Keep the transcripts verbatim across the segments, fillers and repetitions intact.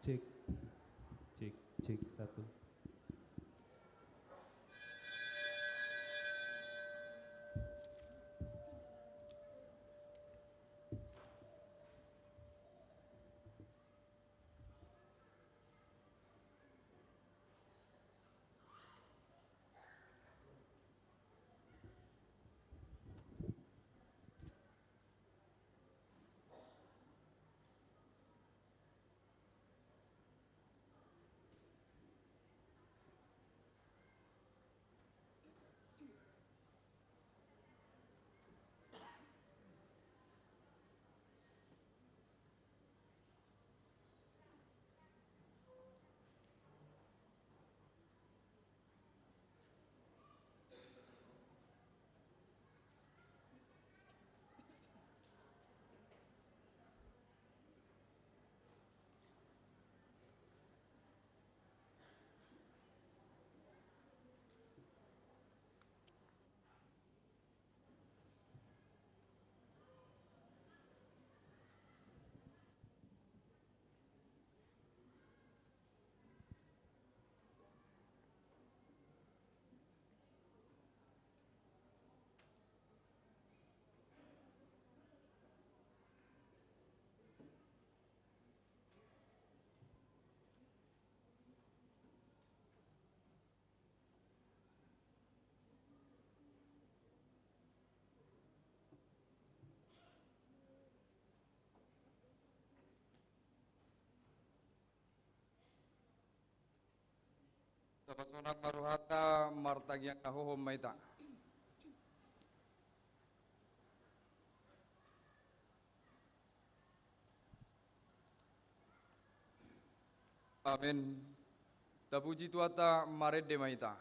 Cek, cek, cek, satu. Tapasonang ma rohanta, martangiang na hohom ma hita. Amen. Tapuji Tuhanta, marende ma hita.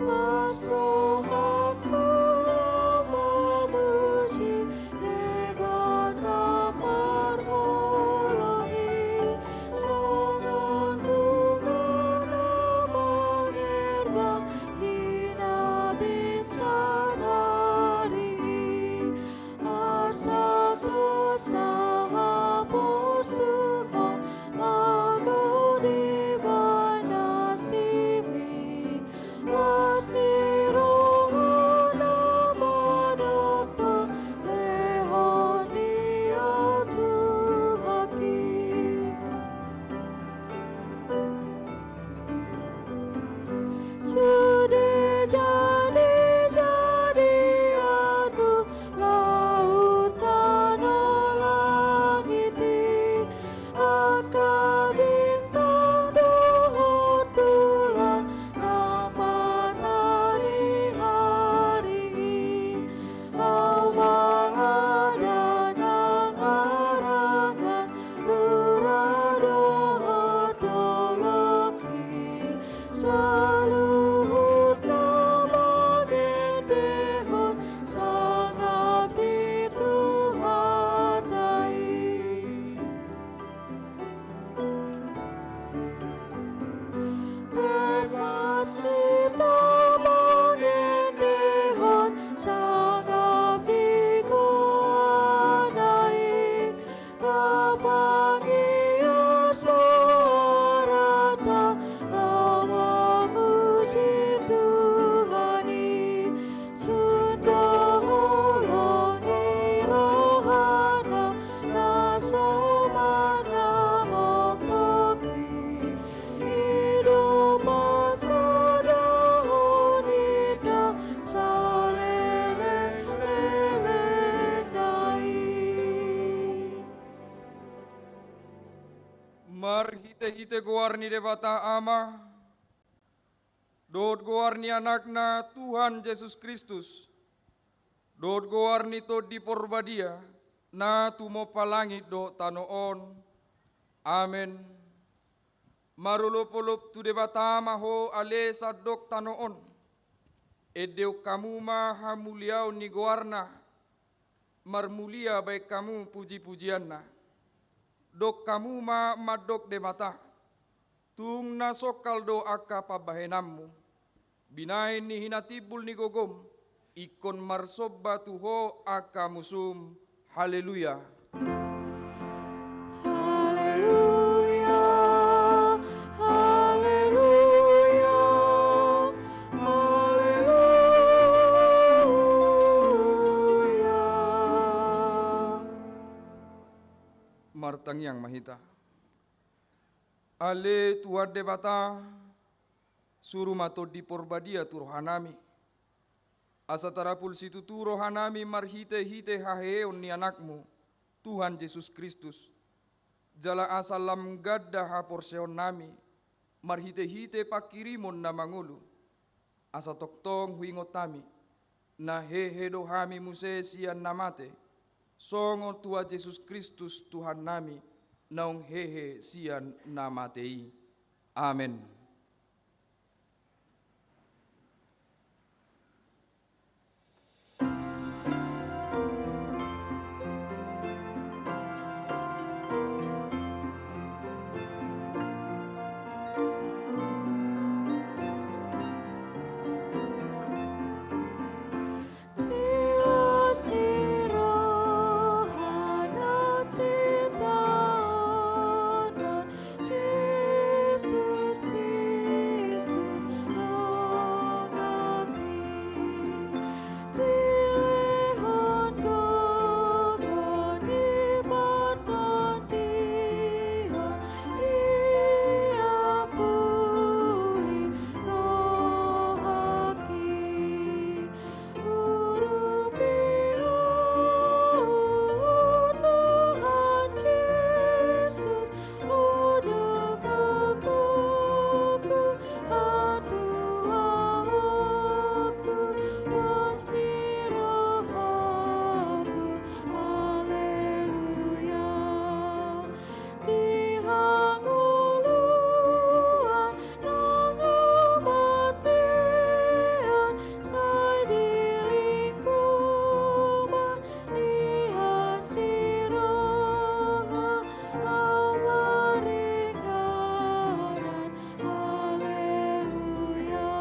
Las rohangku mamuji Debata parholong i, songon bunga na mangherbang di na binsan ari i. Asa dosa haporsuhon mago di bagasan nasib i. Las ni rohana manongtong lehon ni au tu hami. Sude jadi-jadianmu laut tano langit i, angka bintang dohot bulan nang mataniari. Au ma sada nang harangan rura dohot dolok i, saluhutna mangendehon sangap di Tuhanta i. Rap hita mangendehon sangap di goarna i, tapangiar suaranta laho mamuji Tuhan i. Sun do holong ni rohana na so marnamok Tondi, i do pasadahon hita saleleng-lelengna i. Marhite-hite goar ni Debata Ama, dohot goar ni Anakna Tuhan Jesus Kristus, dohot goar ni Tondi Porbadia, na tumompa langit dohot tano on. Amen. Marolop-olop tu Debata ma ho ale sandok tano on. Endehon hamu ma hamuliaon ni goarna, marmulia bahen hamu puji-pujianna. Dok hamu ma mandok Debata. Tung na songkal do angka pambahenanmu, binahen ni hinatimbul ni gogom, ingkon marsomba tu Ho angka musum. Haleluya. Haleluya, haleluya, haleluya. Martangiang ma hita. Ale Tuhan Debata, suru ma Tondi Porbadia tu rohanami, asa tarapul situtu rohanami marhitehite haheheon ni Anakmu, Tuhan Jesus Kristus, jala asa lam ganda haporseaonnami marhitehite pangkirimon na mangolu, asa tongtong huingot hami, na hehe do hami muse sian na mate, songon Tuhan Jesus Kristus Tuhannami, naung hehe sian na mate i. Amen. Ias ni roha na sitaonon, Jesus Kristus donganki, dilehon gogo ni partondion, ia puli rohangki. Urupi Ho, Tuhan Jesus, udok gogoku, hatuaonku, pos ni rohangku. Haleluya. Di hangoluan nang hamatean, sai di linggoman ni asi roha, au maringanan. Haleluya.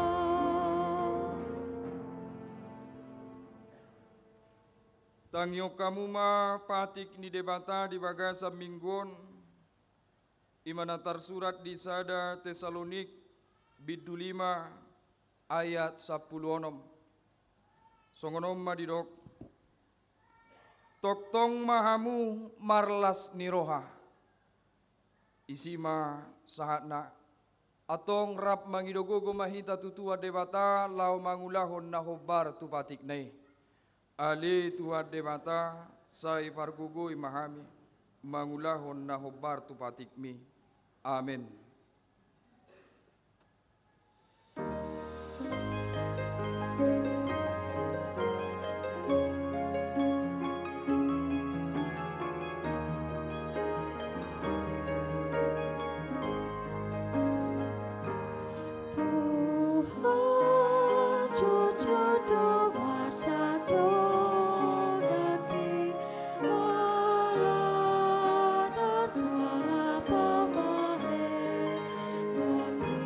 Tangihon hamu ma patik ni Debata di bagasan minggu on, i ma na tarsurat di sada Tesalonik bindu lima ayat sampulu onom. Songon on ma didok: Tongtong ma hamu marlas ni roha. Disi ma sahatna. Antong rap mangido gogo ma hita tu Tuhan Debata laho mangulahon na hombar tu patikna i. Ale Tuhan Debata, sai pargogoi ma hami mangulahon na hombar tu patikmi. Amen. Tuhan, jujur do marsandok donganki, alana salah pambahen donganki,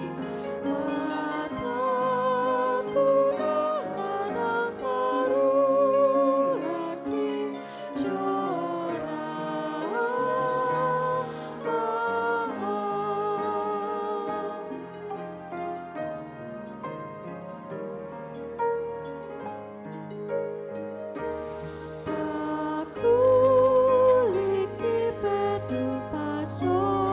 mataku nang ladang parulangki, jora ma. Pakuliki pe tu pasone,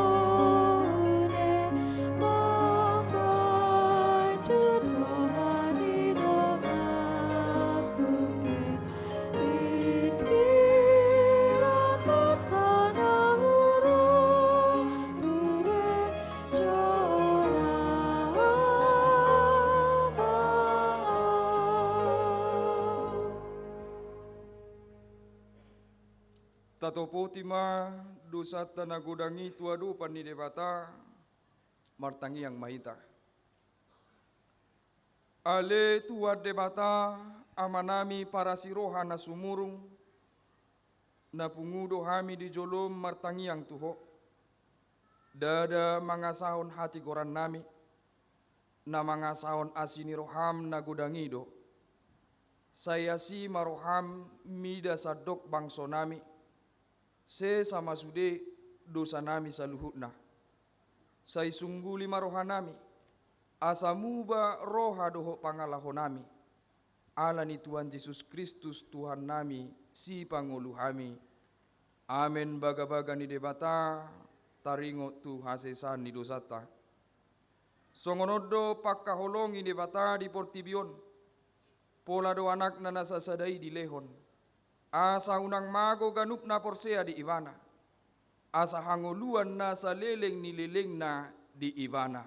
mambahen roha ni donganku pe. Pikiran tana hura ture jora ma. Tatopoti ma dosanta na godang i tu adopan ni Debata, martangiang ma hita. Ale Tuhan Debata, Amanami parasi roha na sumurung, na pungu do hami di jolom martangiang tu Ho. Ndada mangasahon hatigorannami, na mangasahon asi ni roham na godang i do. Sai asi ma roham mida sandok bangsonami, sesa ma sude dosanami saluhutna. Sai sungguli ma rohanami, asa muba roha dohot pangalahonami. Ala ni Tuhan Jesus Kristus Tuhannami, Sipangolu hami. Amen. Bagabaga ni Debata taringot tu hasesaan ni dosanta. Songon on do pangkaholongi Debata di portibi on, pola do Anakna na sasada i dilehon, asa unang mago ganup na porsea di Ibana, asa hangoluan na saleleng ni lelengna di Ibana.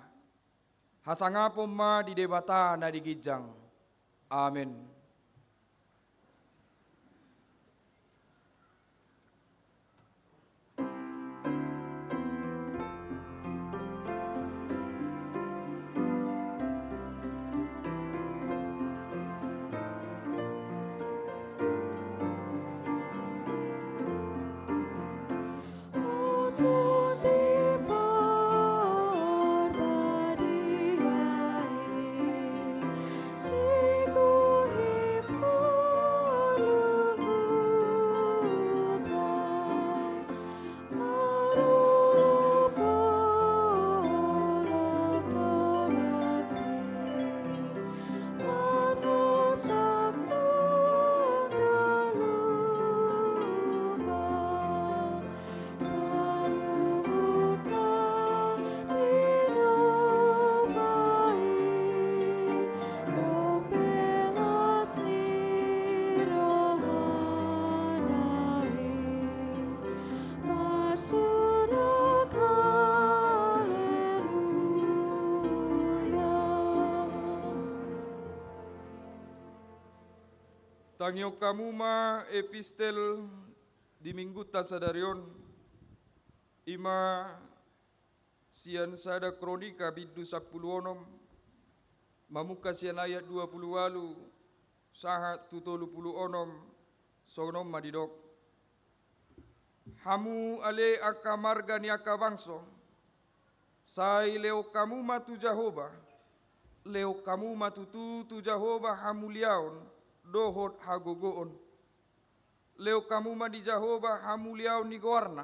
Hasangapon ma di Debata na di ginjang. Amen. Tangihon hamu ma epistel di minggunta sadari on, i ma sian sada Kronika bindu sampulu onom, mamungka sian ayat dua pulu ualu sahat tu tolu pulu onom, songon on ma didok. Hamu ale angka marga ni angka bangso, sai lehon hamu ma tu Jahowa, lehon hamu ma tutu tu Jahowa hamuliaon dohot hagogoon. Lehon hamu ma di Jahowa hamuliaon ni goarna.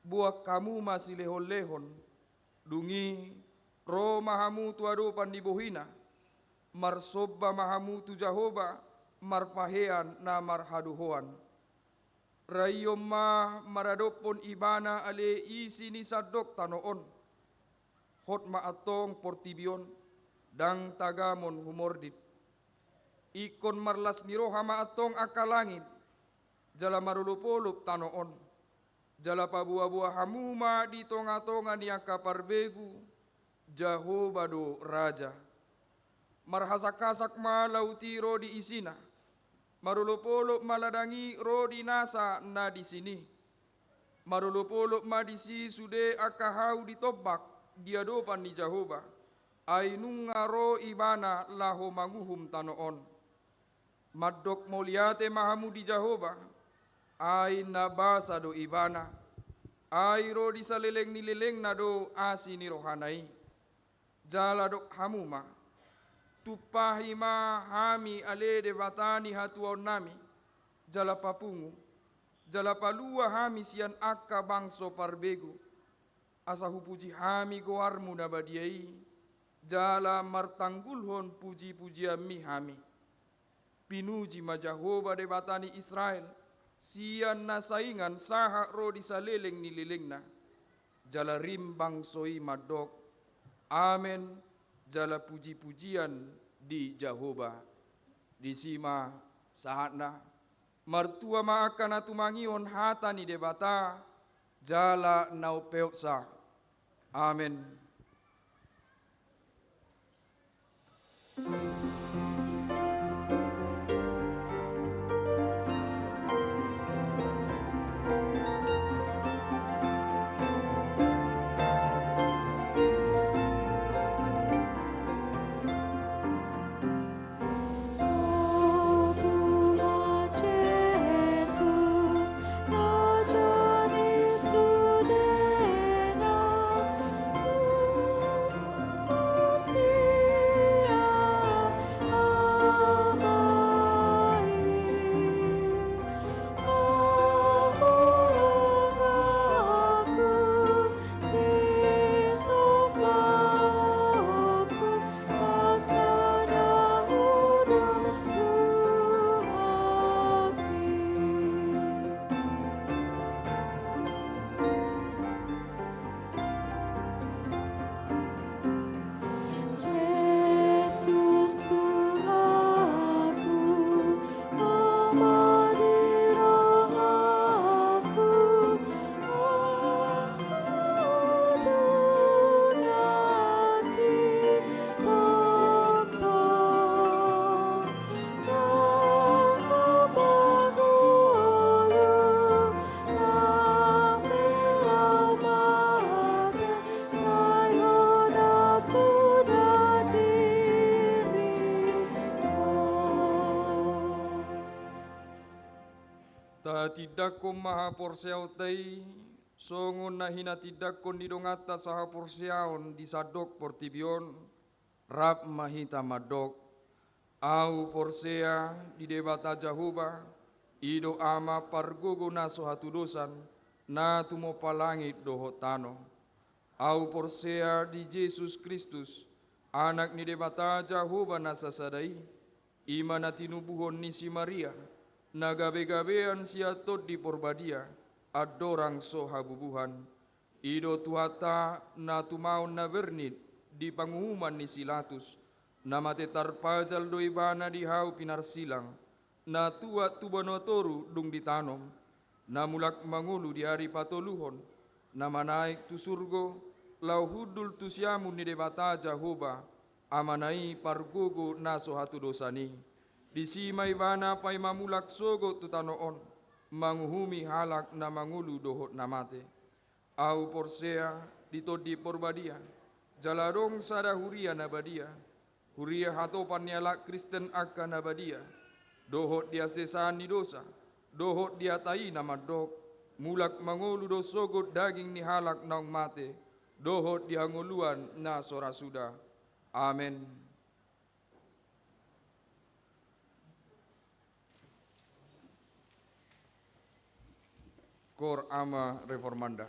Boan hamu ma silehonlehon. Dung i ro ma hamu tu adopan ni bohina. Marsomba ma hamu tu Jahowa marpahean na marhadohoan. Raihon ma maradophon Ibana ale isi ni sandok tano on. Hot ma antong portibi on, ndang tagamon humordit. Ingkon marlas ni roha ma antong angka langit, jala marolopolop tano on. Jala paboaboa hamu ma di tongatonga ni angka parbegu, Jahowa do Raja. Marhasakhasak ma laut i ro di isina, marolopolop ma ladang i ro di nasa na disini. Marolopolop ma disi sude angka hau di tombak di adopan ni Jahowa, ai nunga ro Ibana laho manguhum tano on. Mandok mauliate ma hamu di Jahowa, ai na basa do Ibana, ai ro di saleleng ni lelengna do asi ni rohana i. Jala dok hamu ma, tumpahi ma hami ale Debata ni hatuaonnami, jala papungu, jala palua hami sian angka bangso parbegu, asa hupuji hami goarmu na badia i, jala martanggulhon pujipujianmi hami. Pinuji ma Jahowa Debata ni Israel, sian na saingan sahat ro di saleleng ni lelengna. Jala rim bangso i mandok, Amen, jala pujipujian di Jahowa. Disi ma sahatna. Martua ma angka na tumangihon hata ni Debata, jala na umpeopsa. Amen. Tatindangkon ma haporseaonta i, songon na hinatindangkon ni donganta sahaporseaon di sandok portibi on, rap ma hita mandok: Ahu porsea di Debata Jahowa, i do Ama pargogo na so hatudosan, na tumompa langit dohot tano. Ahu porsea di Jesus Kristus, Anak ni Debata Jahowa na sasada i, i ma na tinubuhon ni si Maria, na gabegabean sian Tondi Porbadia, andorang so habubuhan. I do Tuhanta na tumaon na bernit di panguhuman ni si Latus, na mate tarpajal do Ibana di hau pinarsilang, na tuat tu banua toru dung ditanom, na mulak mangolu di ari patoluhon, na manaek tu surgo, laho hundul tu siamun ni Debata Jahowa, Amana i pargogo na so hatudosan i. Disi ma Ibana paima mulak sogot tu tano on, manguhumi halak na mangolu dohot na mate. Ahu porsea di Tondi Porbadia, jala adong sada huria na badia, huria hatopan ni halak Kristen angka na badia, dohot di hasesaan ni dosa, dohot di hata i na mandok: Mulak mangolu do sogot daging ni halak naung mate, dohot di hangoluan na so ra suda. Amen. Cor ama reformanda.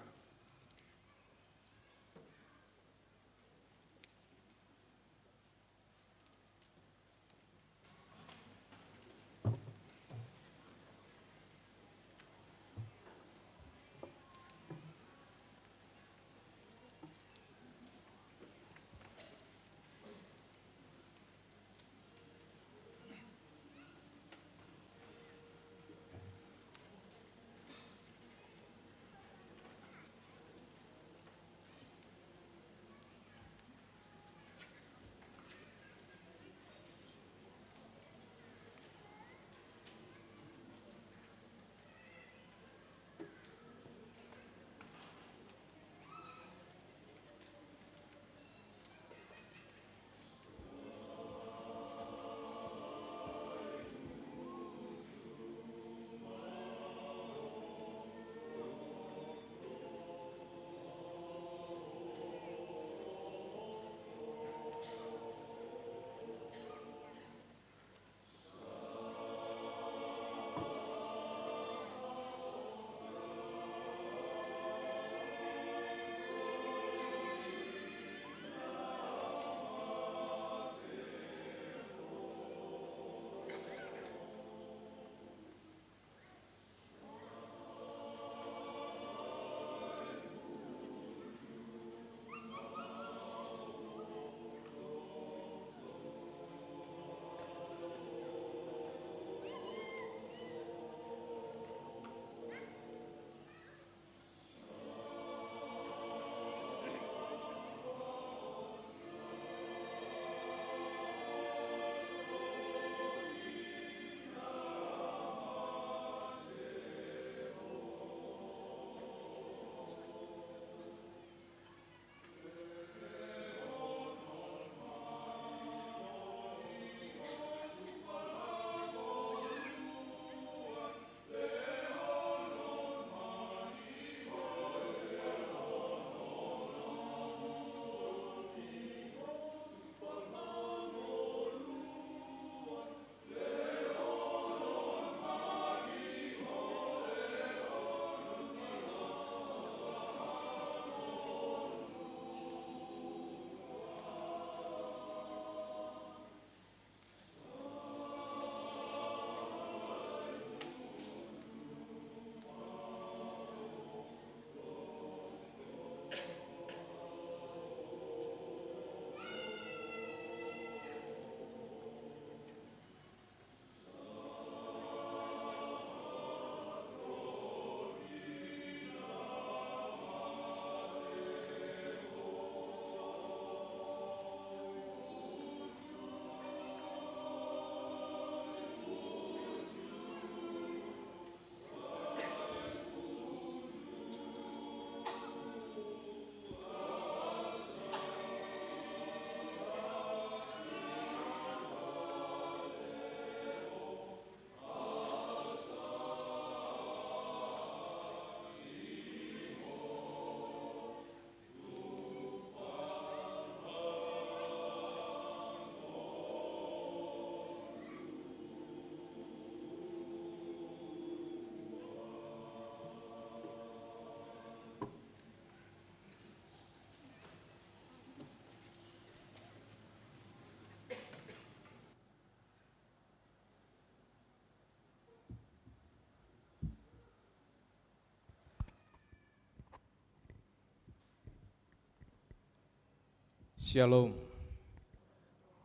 Shalom.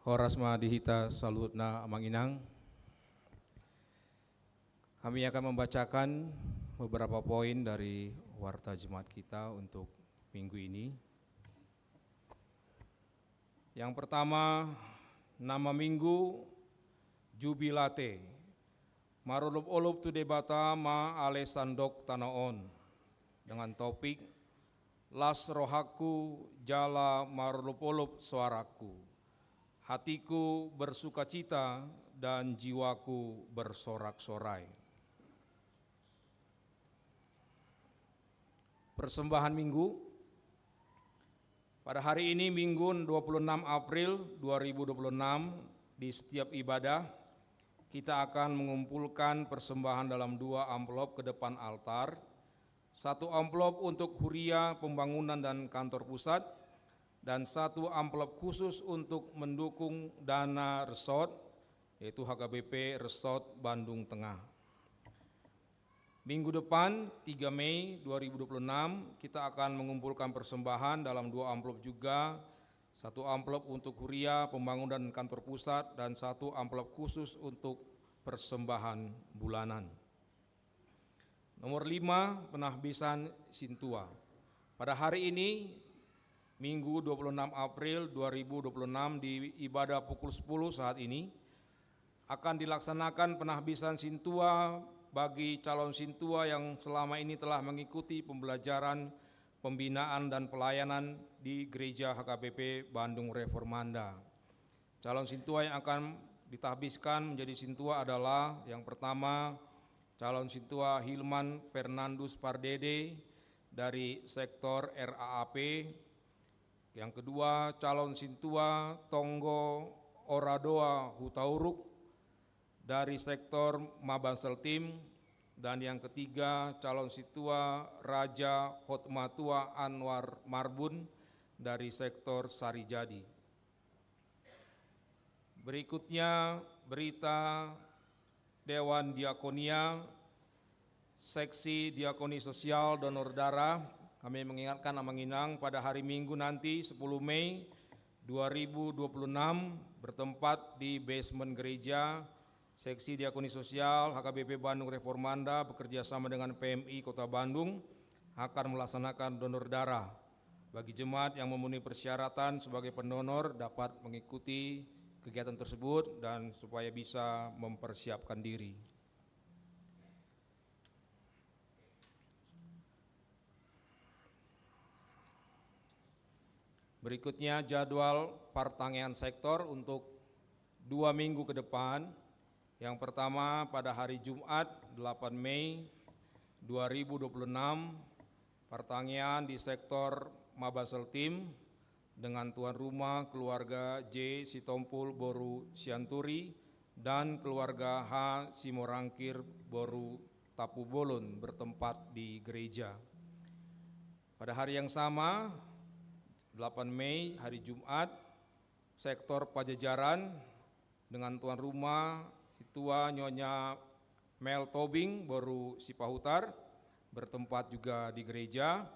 Horas ma di hita saluhutna, Amang Inang. Kami akan membacakan beberapa poin dari warta jemaat kita untuk minggu ini. Yang pertama, nama minggu Jubilate. Marolopolop tu Debata ma ale sandok tano on, dengan topik Las rohangku jala marolopolop soarangku. Hatiku bersukacita dan jiwaku bersorak-sorai. Persembahan Minggu. Pada hari ini, Minggu, dua puluh enam April dua ribu dua puluh enam, di setiap ibadah, kita akan mengumpulkan persembahan dalam dua amplop ke depan altar. Satu amplop untuk huria pembangunan dan kantor pusat, dan satu amplop khusus untuk mendukung dana resort, yaitu H K B P Resort Bandung Tengah. Minggu depan, tiga Mei dua ribu dua puluh enam, kita akan mengumpulkan persembahan dalam dua amplop juga, satu amplop untuk huria pembangunan kantor pusat dan satu amplop khusus untuk persembahan bulanan. Nomor lima, penahbisan sintua. Pada hari ini, Minggu dua puluh enam April dua ribu dua puluh enam, di ibadah pukul sepuluh saat ini, akan dilaksanakan penahbisan sintua bagi calon sintua yang selama ini telah mengikuti pembelajaran, pembinaan, dan pelayanan di Gereja H K B P Bandung Reformanda. Calon sintua yang akan ditahbiskan menjadi sintua adalah, yang pertama, calon sintua Hilman Fernandus Pardede dari sektor R A A P. Yang kedua, calon sintua Tonggo Oradoa Hutauruk dari sektor Maban Seltim. Dan yang ketiga, calon sintua Raja Hotmatua Anwar Marbun dari sektor Sarijadi. Berikutnya, berita Dewan Diakonia, Seksi Diakoni Sosial Donor Darah. Kami mengingatkan, Amang Inang, pada hari Minggu nanti, sepuluh Mei dua ribu dua puluh enam, bertempat di basement gereja, Seksi Diakoni Sosial H K B P Bandung Reformanda bekerja sama dengan P M I Kota Bandung akan melaksanakan donor darah. Bagi jemaat yang memenuhi persyaratan sebagai pendonor dapat mengikuti kegiatan tersebut dan supaya bisa mempersiapkan diri. Berikutnya, jadwal partangiangan sektor untuk dua minggu ke depan. Yang pertama, pada hari Jumat, delapan Mei dua ribu dua puluh enam, partangiangan di sektor Maban Seltim dengan tuan rumah keluarga J Sitompul boru Sianturi dan keluarga H Simorangkir boru Tapubolon, bertempat di gereja. Pada hari yang sama, delapan Mei, hari Jumat, sektor Pajajaran dengan tuan rumah Sintua Nyonya Mel Tobing boru Sipahutar, bertempat juga di gereja.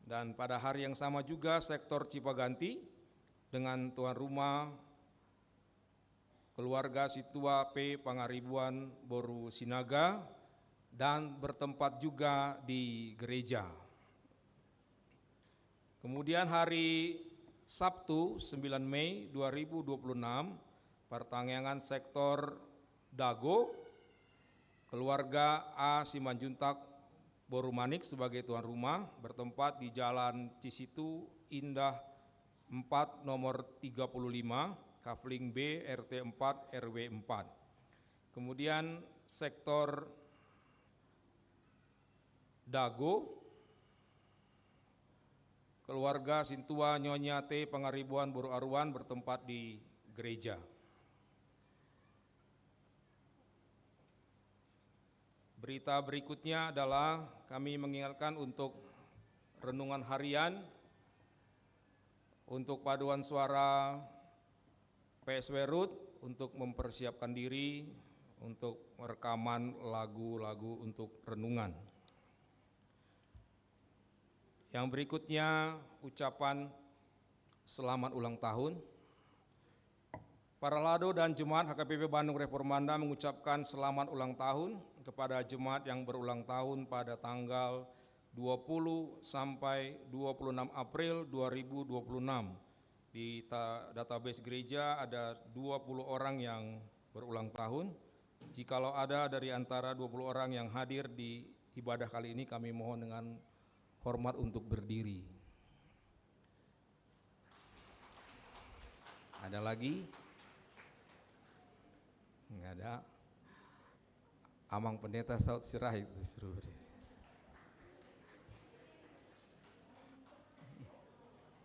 Dan pada hari yang sama juga, sektor Cipaganti dengan tuan rumah keluarga Sintua P Pangaribuan boru Sinaga, dan bertempat juga di gereja. Kemudian, hari Sabtu, sembilan Mei dua ribu dua puluh enam, partangiangan sektor Dago, keluarga A Simanjuntak boru Manik sebagai tuan rumah, bertempat di Jalan Cisitu Indah empat, nomor tiga puluh lima, Kafling B, R T empat, R W empat. Kemudian, sektor Dago, keluarga Sintua Nyonya T Pangaribuan boru Aruan, bertempat di gereja. Berita berikutnya adalah kami mengingatkan untuk renungan harian untuk paduan suara P S W Root untuk mempersiapkan diri untuk rekaman lagu-lagu untuk renungan. Yang berikutnya, ucapan Selamat ulang tahun. Parhalado dan jemaat H K B P Bandung Reformanda mengucapkan selamat ulang tahun kepada jemaat yang berulang tahun pada tanggal dua puluh sampai dua puluh enam April dua ribu dua puluh enam. Di ta-, database gereja ada dua puluh orang yang berulang tahun. Jikalau ada dari antara dua puluh orang yang hadir di ibadah kali ini, kami mohon dengan hormat untuk berdiri. Ada lagi? Nggak ada. Amang Pendeta Saud Sirait disuruh berdiri.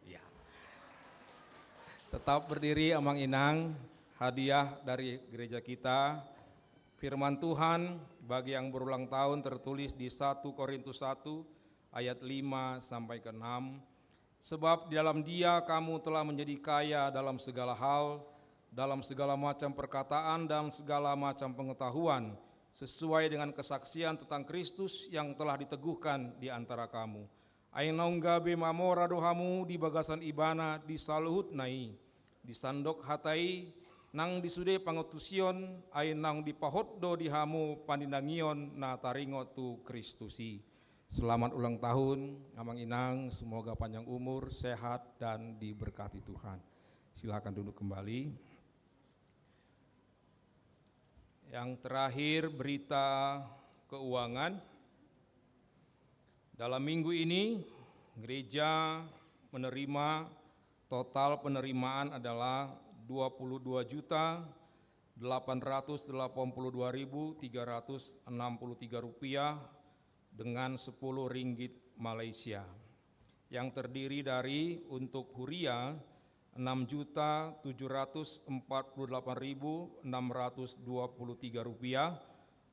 Ya. Tetap berdiri, Amang Inang. Hadiah dari gereja kita. Firman Tuhan bagi yang berulang tahun tertulis di satu Korintus satu ayat lima sampai ke enam. Sebab di dalam Dia kamu telah menjadi kaya dalam segala hal, dalam segala macam perkataan dan segala macam pengetahuan, sesuai dengan kesaksian tentang Kristus yang telah diteguhkan di antara kamu. Ai naung gabe mamora do hamu di bagasan Ibana di saluhutna i, di sandok hata i, nang di sude pangantusion, ai naung dipahot do di hamu panindangion na taringot tu Kristus i. Selamat ulang tahun, Amang Inang. Semoga panjang umur, sehat, dan diberkati Tuhan. Silakan duduk kembali. Yang terakhir, berita keuangan. Dalam minggu ini, gereja menerima, total penerimaan adalah dua puluh dua juta delapan ratus delapan puluh dua ribu tiga ratus enam puluh tiga rupiah dengan sepuluh ringgit Malaysia, yang terdiri dari untuk huria enam juta tujuh ratus empat puluh delapan ribu enam ratus dua puluh tiga rupiah,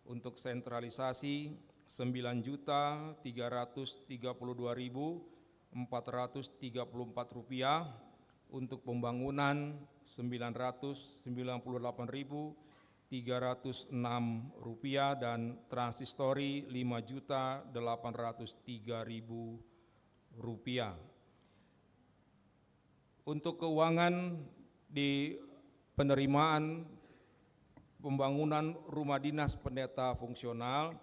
untuk sentralisasi sembilan juta tiga ratus tiga puluh dua ribu empat ratus tiga puluh empat rupiah, untuk pembangunan sembilan ratus sembilan puluh delapan ribu tiga ratus enam rupiah, dan transistori lima juta delapan ratus tiga ribu rupiah. Untuk keuangan di penerimaan pembangunan rumah dinas pendeta fungsional,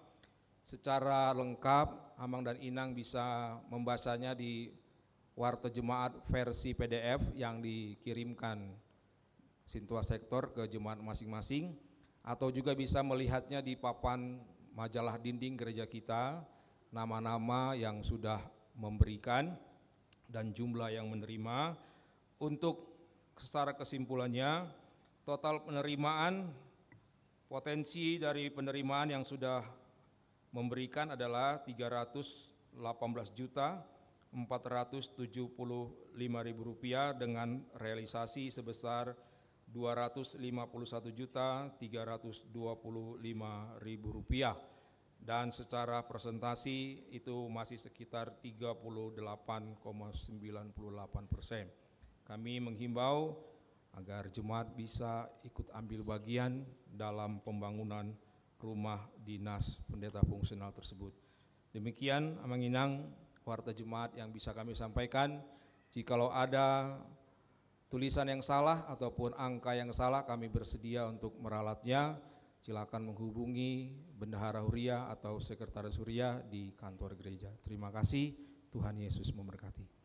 secara lengkap Amang dan Inang bisa membacanya di Warta Jemaat versi P D F yang dikirimkan Sintua Sektor ke jemaat masing-masing, atau juga bisa melihatnya di papan majalah dinding gereja kita, nama-nama yang sudah memberikan dan jumlah yang menerima. Untuk secara kesimpulannya, total penerimaan, potensi dari penerimaan yang sudah memberikan adalah tiga ratus delapan belas juta empat ratus tujuh puluh lima ribu rupiah, dengan realisasi sebesar dua ratus lima puluh satu juta tiga ratus dua puluh lima ribu rupiah, dan secara persentase itu masih sekitar tiga puluh delapan koma sembilan puluh delapan persen. Kami menghimbau agar jemaat bisa ikut ambil bagian dalam pembangunan rumah dinas pendeta fungsional tersebut. Demikian, Amang Inang, warta jemaat yang bisa kami sampaikan. Jikalau ada tulisan yang salah ataupun angka yang salah, kami bersedia untuk meralatnya. Silakan menghubungi bendahara huria atau sekretaris huria di kantor gereja. Terima kasih, Tuhan Yesus memberkati.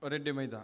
Rende ma hita.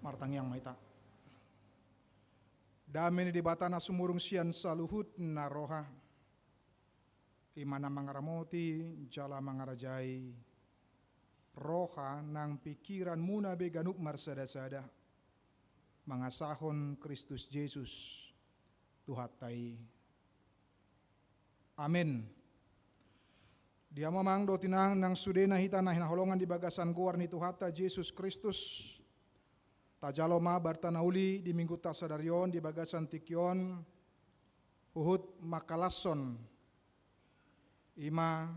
Martangiang ma hita. Dame ni Debata na sumurung sian saluhut na roha, i ma na mangaramoti jala mangarajai roha nang pingkiranmuna be ganup marsadasada, mangasahon Kristus Jesus Tuhanta i. Amen. Di hamu amang dohot inang nang sudena hita na hinaholongan di bagasan goar ni Tuhanta Jesus Kristus, tajalo ma barita na uli di minggunta sadari on di bagasan tingki on, huhut mangkalashon, i ma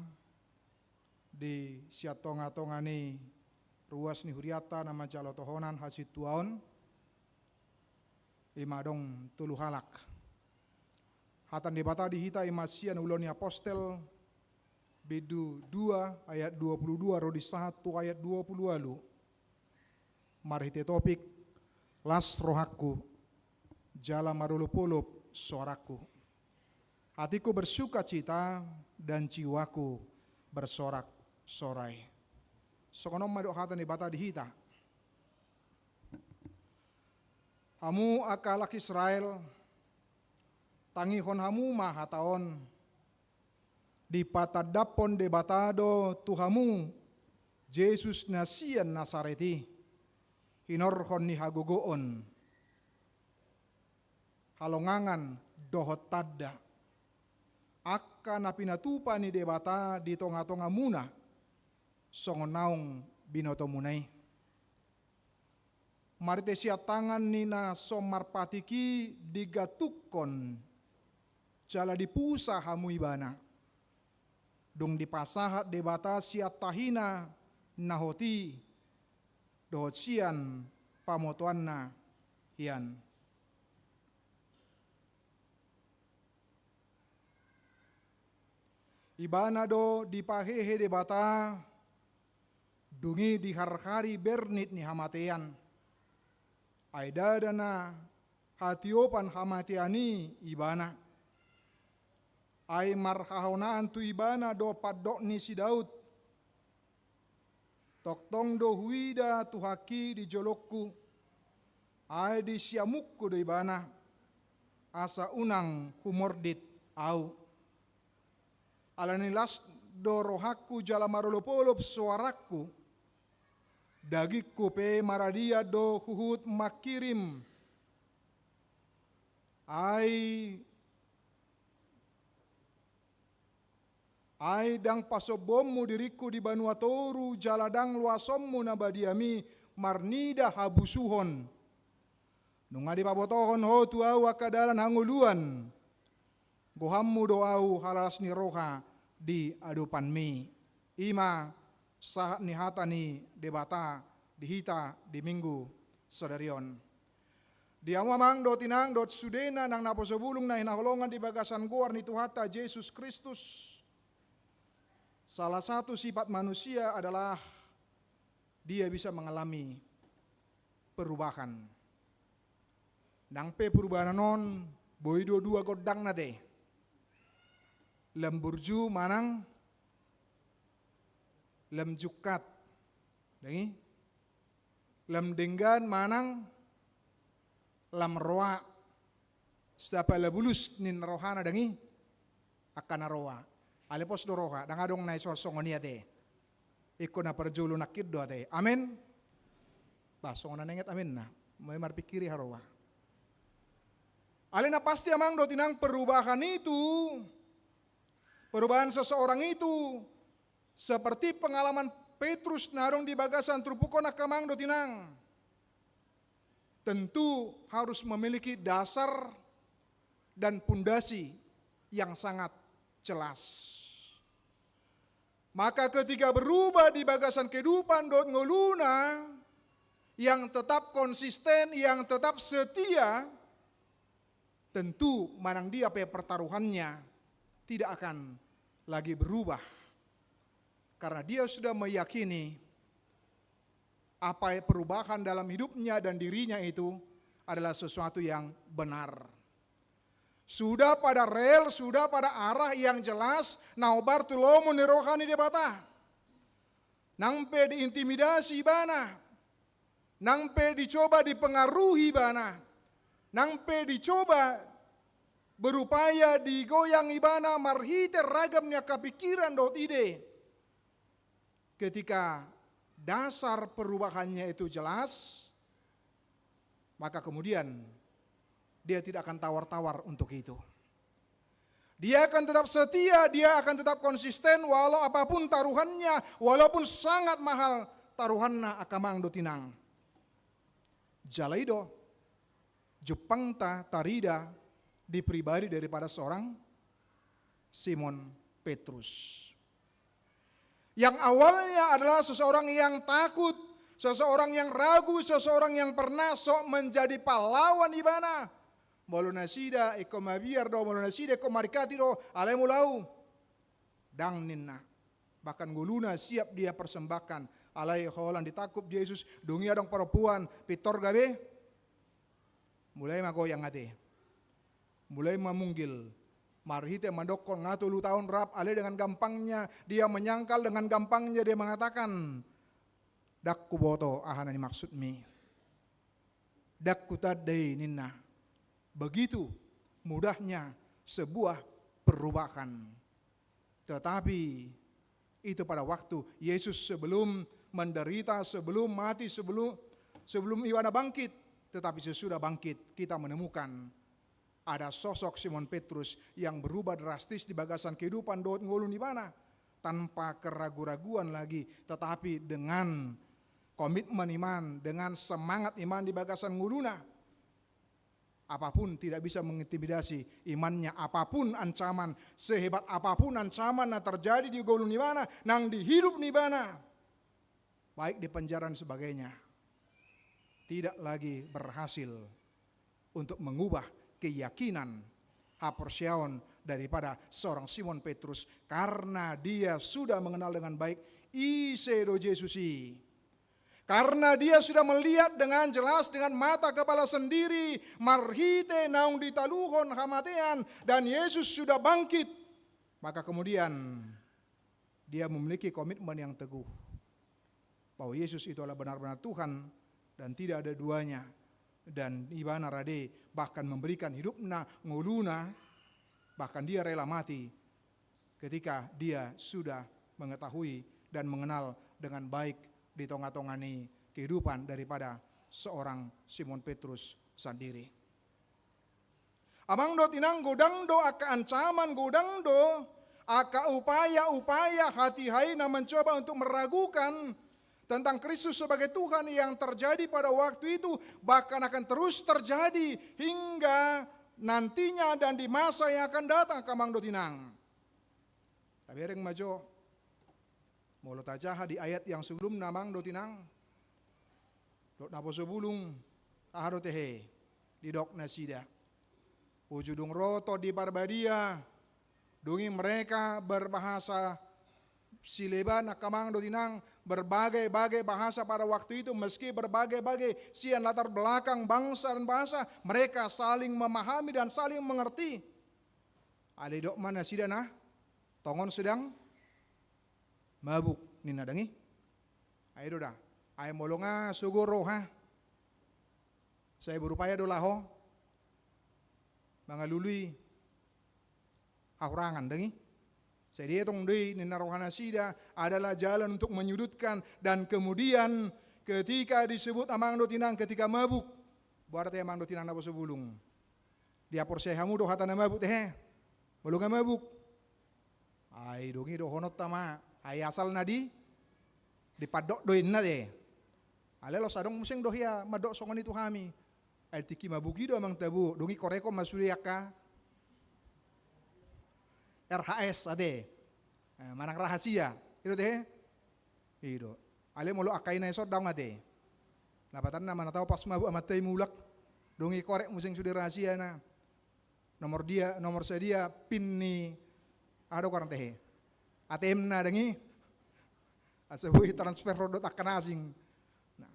di sian tongatonga ni ruas ni hurianta na manjalo tohonan hasintuaon, i ma adong tolu halak. Hata ni Debata di hita i ma sian Ulaon ni Apostel, bindu dua ayat dua pulu dua ro di sahat tu ayat dua pulu ualu. Marhite topik, las rohangku, jala marolopolop soarangku. Hatiku bersukacita dan jiwaku bersorak-sorai. Songon on ma didok hata ni Debata di hita. Hamu angka halak Israel, tangihon hamu ma hata on. Dipatandahon Debata do tu hamu Jesus na sian Nasaret i, hinorhon ni hagogoon, halongangan dohot tanda, angka na pinatupa ni Debata di tongatongamuna, songon naung binotomuna i. Marhite sian tangan ni na so marpatik i digantungkon jala dipusa hamu ibana. Dung dipasahat Debata sian tahina na hot i dohot sian pamotoanna hian. Ibana do dipahehe Debata, dung i diharhari bernit ni hamatean. Ai ndada na hatiopan hamatean i ibana. Ai marhahonaan tu ibana do pandok ni si Daud. Tongtong do huida Tuhanki di jolongku, ai di siamunku do ibana, asa unang humordit ahu. Alani las do rohangku jala marolopolop soarangku, dagingku pe maradian do huhut mangkirim. Ai Ai ndang pasombuonmu diringku di banua toru, jala ndang loasonmu na badiami marnida habusuhon. Nunga dipabotohon ho tu ahu angka dalan hangoluan, gohanmu do ahu halalas ni roha di adopanmi. I ma sahat ni hata ni Debata di hita di Minggu sadari on. Di hamu amang dohot inang dohot sudena nang naposobulung na hinaholongan di bagasan goar ni Tuhanta Jesus Kristus, salah satu sifat manusia adalah dia bisa mengalami perubahan. Nang pe perubahan on boi do dua gondangna te. Lam burju manang Lam jungkat, dang i? Lam denggan manang lam roa, sapala bulus ninna rohana, dang i? Angka na roa. Alai pos do roha, dang adong na isor songon i ate. Ingkon na parjolo nangkin do ate. Amen. Bah, songon na naeng amenna. Mulai marpikiri haroa. Alai na pasti amang dohot inang, perubahan itu, perubahan seseorang itu, seperti pengalaman Petrus na adong di bagasan turpuk on, angka amang dohot inang, tentu harus memiliki dasar dan pondasi yang sangat jelas. Maka ketika berubah di bagasan kehidupan dohot ngoluna, yang tetap konsisten, yang tetap setia, tentu manang dia pe pertaruhannya tidak akan lagi berubah. Karena dia sudah meyakini apa perubahan dalam hidupnya dan dirinya itu adalah sesuatu yang benar. Sudah pada rel, sudah pada arah yang jelas, na hombar tu lomo ni roha ni Debata. Nang pe diintimidasi ibana, nang pe dicoba dipengaruhi ibana, nang pe dicoba berupaya digoyang ibana marhite ragam ni angka pikiran dohot ide. Ketika dasar perubahannya itu jelas, maka kemudian dia tidak akan tawar-tawar untuk itu. Dia akan tetap setia, dia akan tetap konsisten, walau apapun taruhannya, walaupun sangat mahal taruhanna, angka amang dohot inang. Jala i do jumpangta tarida di pribadi daripada seorang Simon Petrus. Yang awalnya adalah seseorang yang takut, seseorang yang ragu, seseorang yang pernah sok menjadi pahlawan ibana. Molo nasida ingkon mabiar do, molo nasida ingkon marikati do, alai molo au, dang ninna. Bahkan ngoluna siap dia persembahkan. Alai holan ditangkup Jesus, dung i adong parompuan, pintor gabe. Mulai ma goyang ate. Mulai ma munggil. Marhite mandokkon nga tolu taon rap, alai dengan gampangnya dia menyangkal, dengan gampangnya dia mengatakan, "Dang huboto aha na nimaksudmi. Dang hutanda i," ninna. Begitu mudahnya sebuah perubahan. Tetapi itu pada waktu Yesus sebelum menderita, sebelum mati, sebelum, sebelum ibana bangkit. Tetapi sesudah bangkit, kita menemukan ada sosok Simon Petrus yang berubah drastis di bagasan kehidupan dohot ngolu ni ibana. Tanpa keragu-raguan lagi, tetapi dengan komitmen iman, dengan semangat iman di bagasan ngoluna. Apapun tidak bisa mengintimidasi imannya, apapun ancaman, sehebat apapun ancaman na terjadi di ngolu ni ibana, nang di hidup ni ibana, baik di penjara dan sebagainya, tidak lagi berhasil untuk mengubah keyakinan, haporseaon daripada seorang Simon Petrus, karena dia sudah mengenal dengan baik ise do Jesus i. Karena dia sudah melihat dengan jelas dengan mata kepala sendiri, marhite naung ditaluhon hamatean, dan Yesus sudah bangkit. Maka kemudian dia memiliki komitmen yang teguh bahwa Yesus itu adalah benar-benar Tuhan dan tidak ada duanya. Dan ibana rade bahkan memberikan hidupna, ngoluna, bahkan dia rela mati ketika dia sudah mengetahui dan mengenal dengan baik di tonga-tonga ni kehidupan daripada seorang Simon Petrus sandiri. Amang dohot inang, godang do angka ancaman, godang do angka upaya-upaya hatiha i na mencoba untuk meragukan tentang Kristus sebagai Tuhan yang terjadi pada waktu itu, bahkan akan terus terjadi hingga nantinya dan di masa yang akan datang, angka amang dohot inang. Tabereng ma jo. Molo tajaha di ayat yang sebelumna, amang dohot inang, dohot naposo bulung, aha do tehe didok nasida? Uju dung ro Tondi Parbadia, dung i mereka berbahasa sileban, angka amang dohot inang, berbagai-bagai bahasa pada waktu itu, meski berbagai-bagai sian latar belakang bangsa dan bahasa, mereka saling memahami dan saling mengerti. Alai didok ma nasida, na tongon sedang mabuk. ninna dang i. Ai do da. Ai molo nga sogo roha, sai berupaya do laho mangalului hahurangan dang i. Sai dietong do i ninna rohanasida adalah jalan untuk menyudutkan, dan kemudian ketika disebut amang dohot inang ketika mabuk, berarti amang dohot inang na poso bulung. Dia porsea hamu do hata na mabuk tehe? Molo nga mabuk. Ai dong i dohononta ma, ai asal na di, dipandok do inna tehe. Alai los adong muse do hea mandok songon i tu hami. Ai tingki mabuk i do amang tabo, dong i korekon ma sude angka R H S ate. Eh, manang rahasia. I do tehe? I do. Alai molo angka i na ison daong ate. Lapatanna mana tau pas mabuk amanta i mulak. Dong i korek muse sude rahasiana. Nomor dia, nomor sadia pin ni, aha do goarna tehe? A T M na dang i. Asa boi transfer ro dohot angka na asing. Nah.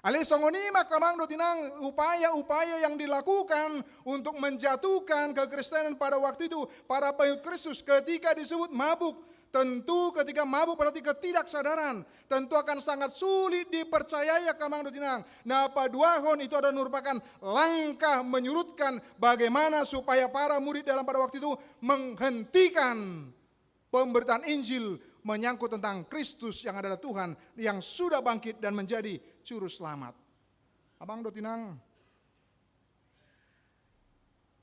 Alai songon i ma angka amang dohot inang upaya-upaya yang dilakukan untuk menjatuhkan kekristenan pada waktu itu para pengikut Kristus ketika disebut mabuk. Tentu ketika mabuk berarti ketidaksadaran. Tentu akan sangat sulit dipercayai angka amang dohot inang. Na paduahon itu adalah merupakan langkah menyurutkan bagaimana supaya para murid dalam pada waktu itu menghentikan pemberitaan Injil menyangkut tentang Kristus yang adalah Tuhan yang sudah bangkit dan menjadi juru selamat. Amang dohot inang,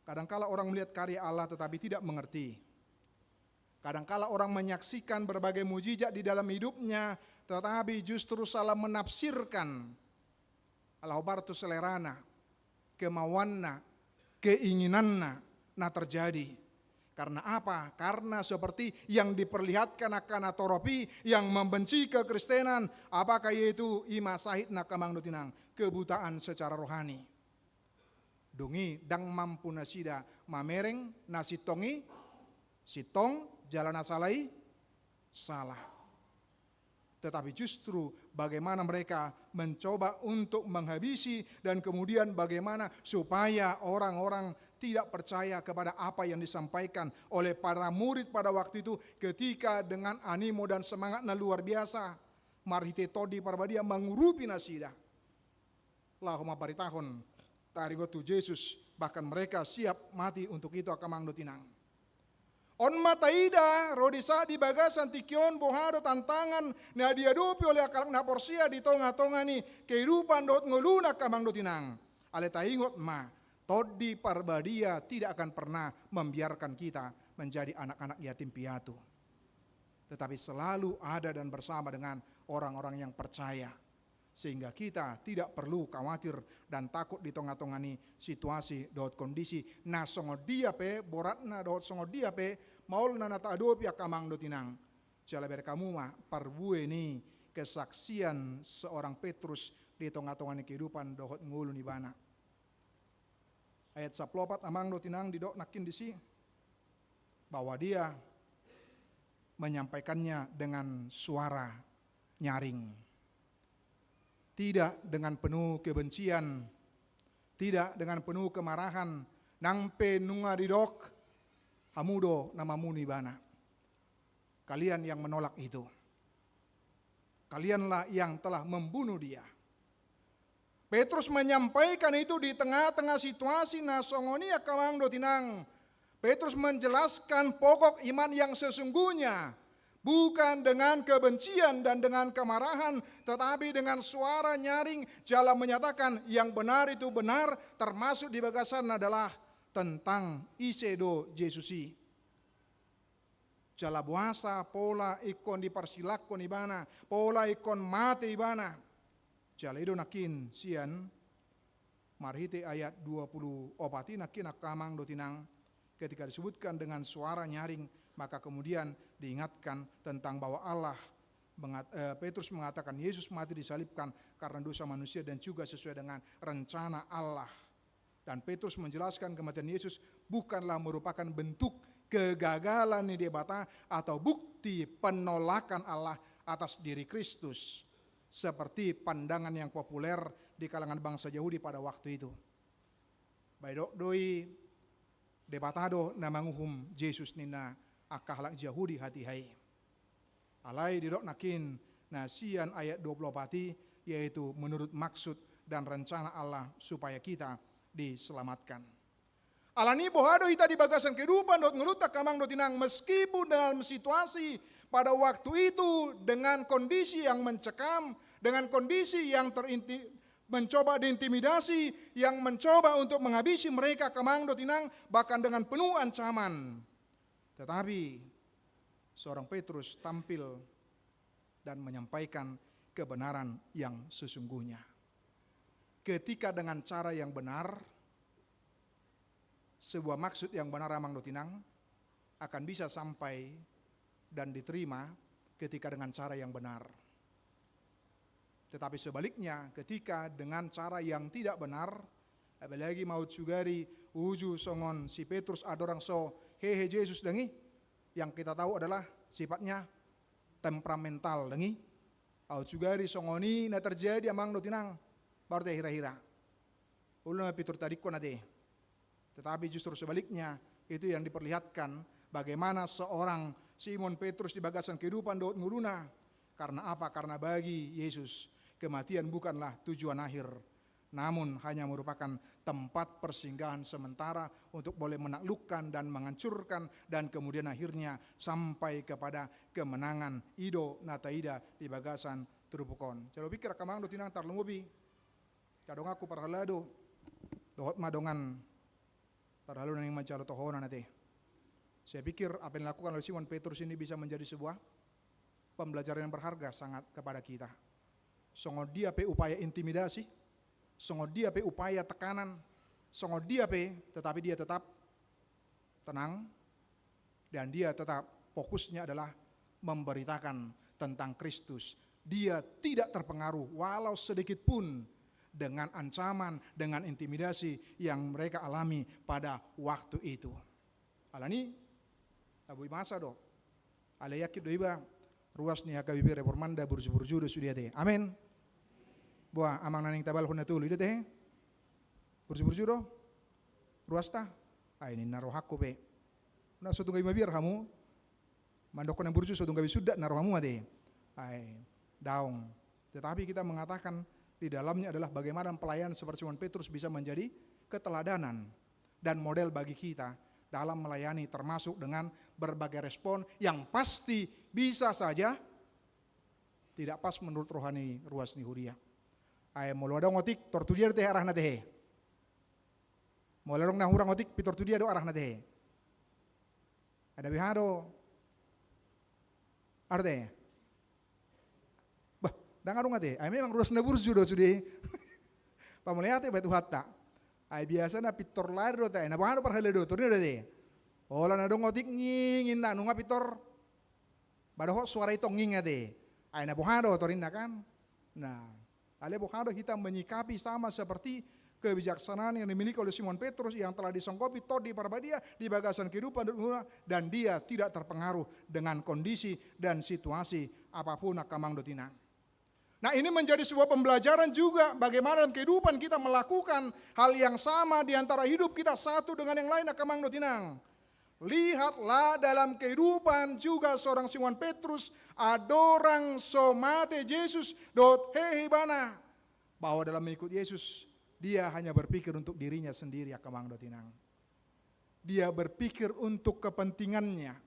kadangkala orang melihat karya Allah tetapi tidak mengerti. Kadangkala orang menyaksikan berbagai mujizat di dalam hidupnya, tetapi justru salah menafsirkan. Ala hombar tu selerana, kemauanna, keinginanna na terjadi. Karena apa? Karena seperti yang diperlihatkan angka na torop i, yang membenci kekristenan, apakah yaitu i ma sahitna angka amang dohot inang, kebutaan secara rohani. Dung i ndang mampu nasida mamereng na sintong i sintong, jala na sala i sala. Tetapi justru bagaimana mereka mencoba untuk menghabisi dan kemudian bagaimana supaya orang-orang tidak percaya kepada apa yang disampaikan oleh para murid pada waktu itu, ketika dengan animo dan semangat na luar biasa marhite Tondi Parbadia mangurupi nasida laho mambaritahon taringot tu Jesus, bahkan mereka siap mati untuk itu, angka amang dohot inang. On ma taida ro di saat di bagasan tingki on boha do tantangan na diadopi oleh angka halak na porsea di tonga-tonga ni kehidupan dohot ngoluna, angka amang dohot inang. Alai taingot ma, Tondi Parbadia tidak akan pernah membiarkan kita menjadi anak-anak yatim piatu. Tetapi selalu ada dan bersama dengan orang-orang yang percaya. Sehingga kita tidak perlu khawatir dan takut di tonga-tonga ni situasi dohot kondisi na songon dia pe boratna dohot songon dia pe maolna na taadopi, angka amang dohot inang. Jala bereng hamu ma parbue ni kesaksian seorang Petrus di tonga-tonga ni kehidupan dohot ngolu ni ibana. Ayat sampulu opat, amang dohot inang, didok nangkin disi bahwa dia menyampaikannya dengan suara nyaring. Tidak dengan penuh kebencian, tidak dengan penuh kemarahan, nang pe nunga didok, hamu do na mamunu ibana. Kalian yang menolak itu. Kalianlah yang telah membunuh dia. Petrus menyampaikan itu di tengah-tengah situasi na songon i, angka amang dohot inang. Petrus menjelaskan pokok iman yang sesungguhnya, bukan dengan kebencian dan dengan kemarahan, tetapi dengan suara nyaring, jala menyatakan yang benar itu benar, termasuk di bagasan adalah tentang ise do Jesus i. Jala boasa pola ingkon diparsilangkon ibana, pola ingkon mate ibana. Jala i do nangkin sian marhite ayat dua puluh opat i nangkin, angka amang dohot inang, ketika disebutkan dengan suara nyaring, maka kemudian diingatkan tentang bahwa Allah mengat-, eh, Petrus mengatakan Yesus mati disalibkan karena dosa manusia dan juga sesuai dengan rencana Allah. Dan Petrus menjelaskan kematian Yesus bukanlah merupakan bentuk kegagalan ni Debata atau bukti penolakan Allah atas diri Kristus, seperti pandangan yang populer di kalangan bangsa Yahudi pada waktu itu. Ba didok do i Debata do na manguhum Jesus, ninna angka halak Jahudi hatiha i. Alai didok nangkin na sian ayat dua puluh opat i, yaitu menurut maksud dan rencana Allah supaya kita diselamatkan. Alani boha do hita di bagasan kehidupan dohot ngolunta, angka amang dohot inang, meskipun dalam situasi pada waktu itu dengan kondisi yang mencekam, dengan kondisi yang terinti-, mencoba diintimidasi, yang mencoba untuk menghabisi mereka, angka amang dohot inang, bahkan dengan penuh ancaman. Tetapi seorang Petrus tampil dan menyampaikan kebenaran yang sesungguhnya. Ketika dengan cara yang benar, sebuah maksud yang benar, amang dohot inang, akan bisa sampai dan diterima ketika dengan cara yang benar. Tetapi sebaliknya, ketika dengan cara yang tidak benar, apalagi ma aut sugari uju songon si Petrus, adorang so hehe Jesus dang i, yang kita tahu adalah sifatnya temperamental dang i. Aut sugari songon i na terjadi, amang dohot inang, baru tahira-hira. Olo na pintor tadingkon ate. Tetapi justru sebaliknya, itu yang diperlihatkan bagaimana seorang Simon Petrus di bagasan kehidupan dohot ngoluna. Karena apa? Karena bagi Yesus, kematian bukanlah tujuan akhir, namun hanya merupakan tempat persinggahan sementara untuk boleh menaklukkan dan menghancurkan, dan kemudian akhirnya sampai kepada kemenangan. I do na taida di bagasan turpuk on. Jala hupikir, angka amang dohot inang, tarlumobi angka donganku parhalado, dohot ma dongan parhalado na naeng manjalo tohonan ate. Saya pikir apa yang dilakukan oleh Simon Petrus ini bisa menjadi sebuah pembelajaran yang berharga sangat kepada kita. Songon dia pe upaya intimidasi, songon dia pe upaya tekanan, songon dia pe, tetapi dia tetap tenang, dan dia tetap fokusnya adalah memberitakan tentang Kristus. Dia tidak terpengaruh walau sedikit pun dengan ancaman, dengan intimidasi yang mereka alami pada waktu itu. Alani, taboi masa do. Alai yakin do iba, ruas ni H K B P Reformanda burju-burju do sude ate. Amin. Boha, amang na naeng tabalhon na tolu i do ate? Burju-burju do ruasta? Ai ninna rohangku pe. Na so tung gabe mabiar hamu mandokkon na burju, so tung gabe sundat na rohamu ate. Ai daong. Tetapi kita mengatakan di dalamnya adalah bagaimana pelayanan seperti Simon Petrus bisa menjadi keteladanan dan model bagi kita dalam melayani, termasuk dengan berbagai respon yang pasti bisa saja tidak pas menurut roha ni ruas ni huria. Ai molo adong otik, tor tu dia do ate arahna ate? Molo adong na hurang otik, pintor tu dia do arahna ate? Ai na boha do? Arahna ate? Bah, ndang adong ate. Ai memang ruas na burju do sude. Pamauliate ma tu Tuhanta. Ai biasana pintor lari do ate. Ai na boha do parhalado, tor ninna do ate? Holan adong otik, nging, ninna, nunga pintor ba dohot suara i tong, nging ate. Ai na boha do, tor ninna kan. Nah, alai boha do hita menyikapi sama seperti kebijaksanaan yang dimiliki oleh Simon Petrus yang telah disonggopi Tondi Parbadia di bagasan kehidupan dan, dan dia tidak terpengaruh dengan kondisi dan situasi apapun, angka amang dohot inang. Nah, ini menjadi sebuah pembelajaran juga bagaimana dalam kehidupan kita melakukan hal yang sama di antara hidup kita satu dengan yang lain, angka amang dohot inang. Lihatlah dalam kehidupan juga seorang Simon Petrus, adorang so mate Jesus dohot hehe ibana. Bahwa dalam mengikut Yesus, dia hanya berpikir untuk dirinya sendiri, angka amang dohot inang. Dia berpikir untuk kepentingannya,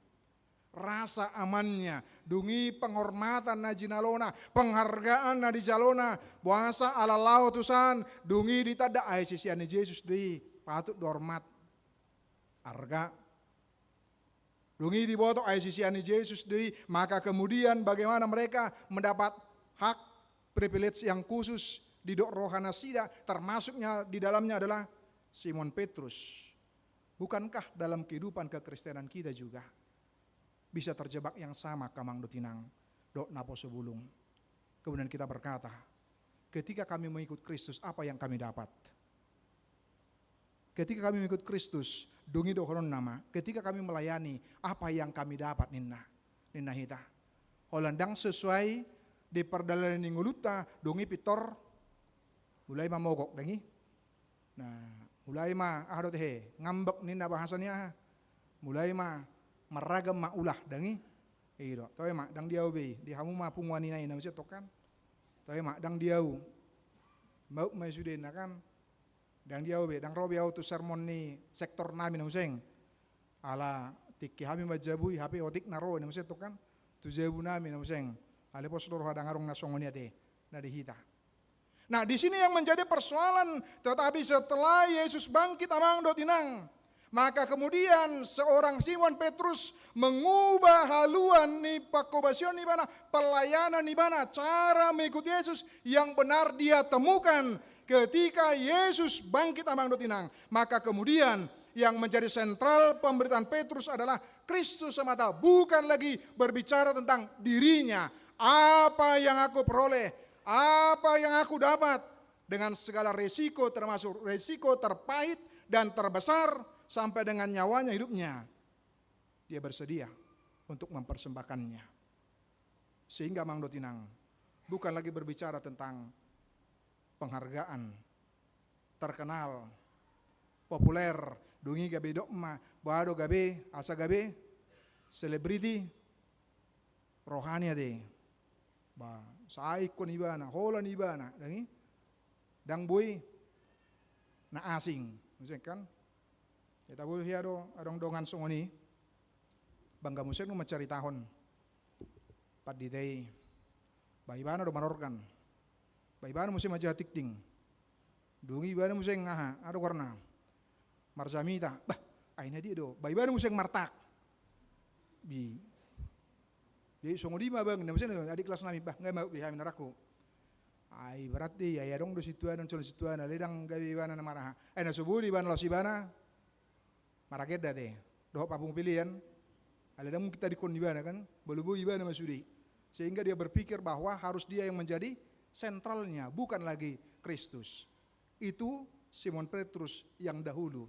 rasa amannya, dung i penghormatan na jinalona, penghargaan na dijalona, boasa ala lao tusan, dung i ditanda ai sisean ni Jesus do i, patut do hormat, arga. Dung i diboto ai sisean ni Jesus do i, maka kemudian bagaimana mereka mendapat hak, privilege yang khusus, didok roha nasida, termasuknya di dalamnya adalah Simon Petrus. Bukankah dalam kehidupan kekristenan kita juga bisa terjebak yang sama, angka amang dohot inang, dohot naposo bulung? Kemudian kita berkata, "Ketika kami mengikut Kristus, apa yang kami dapat? Ketika kami mengikut Kristus," dung i dohononna ma, "ketika kami melayani, apa yang kami dapat?" ninna, ninna hita. Holan ndang sesuai di pardalanan ni ngolunta, dung i pintor mulai ma mogok, dang i. Nah, mulai ma, aha do ate, ngambek ninna bahasa ni aha. Mulai ma marragam ma ulah, dang i. I do, toe ma, ndang di ahu be i, di hamu ma punguan i na i, na muse tong kan. Toe ma, ndang di ahu. Maup ma i sude na kan. Ndang di ahu be, ndang ro be ahu tu sermon ni sektor nami na muse. Ala tingki hami manjabui, hape otik na ro i na muse tong kan. Tu jabu nami na muse. Alai pos do roha ndang adong na songon i ate, na di hita. Nah, di sini yang menjadi persoalan, tetapi setelah Yesus bangkit, amang dohot inang, maka kemudian seorang Simon Petrus mengubah haluan ni pangkobasion ni ibana, pelayanan ni ibana, cara mengikut Yesus yang benar dia temukan ketika Yesus bangkit, amang dohot inang. Maka kemudian yang menjadi sentral pemberitaan Petrus adalah Kristus semata, bukan lagi berbicara tentang dirinya. Apa yang aku peroleh, apa yang aku dapat, dengan segala resiko, termasuk resiko terpahit dan terbesar sampai dengan nyawanya, hidupnya, dia bersedia untuk mempersembahkannya. Sehingga, amang dohot inang, bukan lagi berbicara tentang penghargaan, terkenal, populer, dung i gabe didok ma, boha do gabe, asa gabe selebriti rohani ate. Ba, sai ingkon ibana, holan ibana, ndang i, ndang boi na asing, muse kan. Ia tabo hea do adong dongan songon i, bangga muse nuaeng mancaritahon pandita i, ba ibana do manorgan, ba ibana muse manjaha tingting. Dung i ibana muse aha, aha do goarna, marjamita. Bah, ai na dia do, ba ibana muse martak. Bi, jadi songon i ma bang, na muse adik kelas nami, bah, nunga maup be hami na rangku. Ai berarti, ai adong do sintua, adong sintua, alai ndang gabe ibana na maraha. Ai na so boi do ibana laos ibana maragenda ate, dohot papungu pelean, alai ndang mungkin tadingkon ibana kan, molo boi ibana ma sude i. Sehingga dia berpikir bahwa harus dia yang menjadi sentralnya, bukan lagi Kristus. Itu Simon Petrus yang dahulu.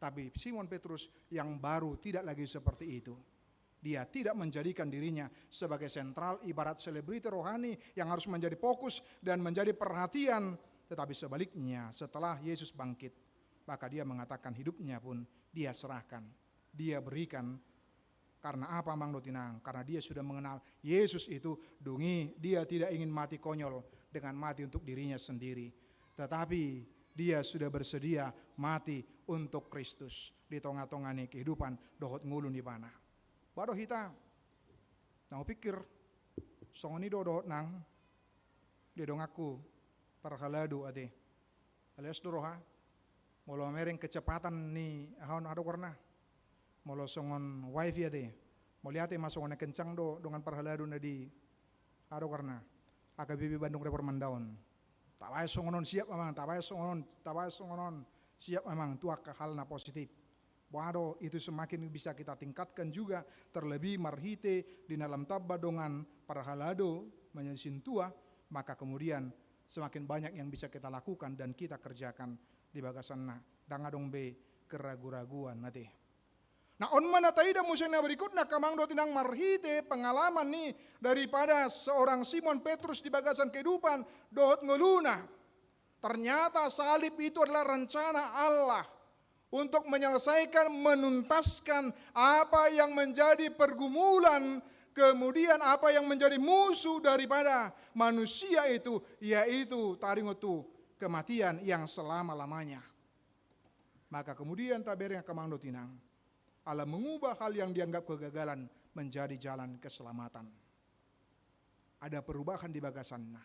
Tapi Simon Petrus yang baru tidak lagi seperti itu. Dia tidak menjadikan dirinya sebagai sentral, ibarat selebriti rohani yang harus menjadi fokus dan menjadi perhatian. Tetapi sebaliknya, setelah Yesus bangkit, maka dia mengatakan hidupnya pun dia serahkan, dia berikan. Karena apa, amang dohot inang? Karena dia sudah mengenal Yesus itu, dung i dia tidak ingin mati konyol dengan mati untuk dirinya sendiri. Tetapi dia sudah bersedia mati untuk Kristus di tonga-tonga ni kehidupan dohot ngolu ni ibana. Boha do hita? Na hupikir songon i do dohot nang di donganku parhalado ate. Alias do roha, molo mamereng kecepatan ni aha on, aha do goarna, molo songon wifi ate, mauliate ma songon na kencang do dongan parhalado na di, aha do goarna, H K B P Bandung Reform Mandaon. Tabaen songon on, siap amang, tabaen songon on, tabaen songon on, siap amang tu angka hal na positif. Boha do, itu semakin bisa kita tingkatkan juga, terlebih marhite di na lam tamba dongan parhalado manjadi sintua, maka kemudian semakin banyak yang bisa kita lakukan dan kita kerjakan di bagasanna. Ndang adong be keragu-raguan ate. Nah, on ma na taida muse na berikutna, angka amang dohot inang, marhite pengalaman ni daripada seorang Simon Petrus di bagasan kehidupan dohot ngoluna. Ternyata salib itu adalah rencana Allah untuk menyelesaikan, menuntaskan apa yang menjadi pergumulan, kemudian apa yang menjadi musuh daripada manusia itu, yaitu taringot tu kematian yang selama-lamanya. Maka kemudian tabereng, angka amang dohot inang, Allah mengubah hal yang dianggap kegagalan menjadi jalan keselamatan. Ada perubahan di bagasanna.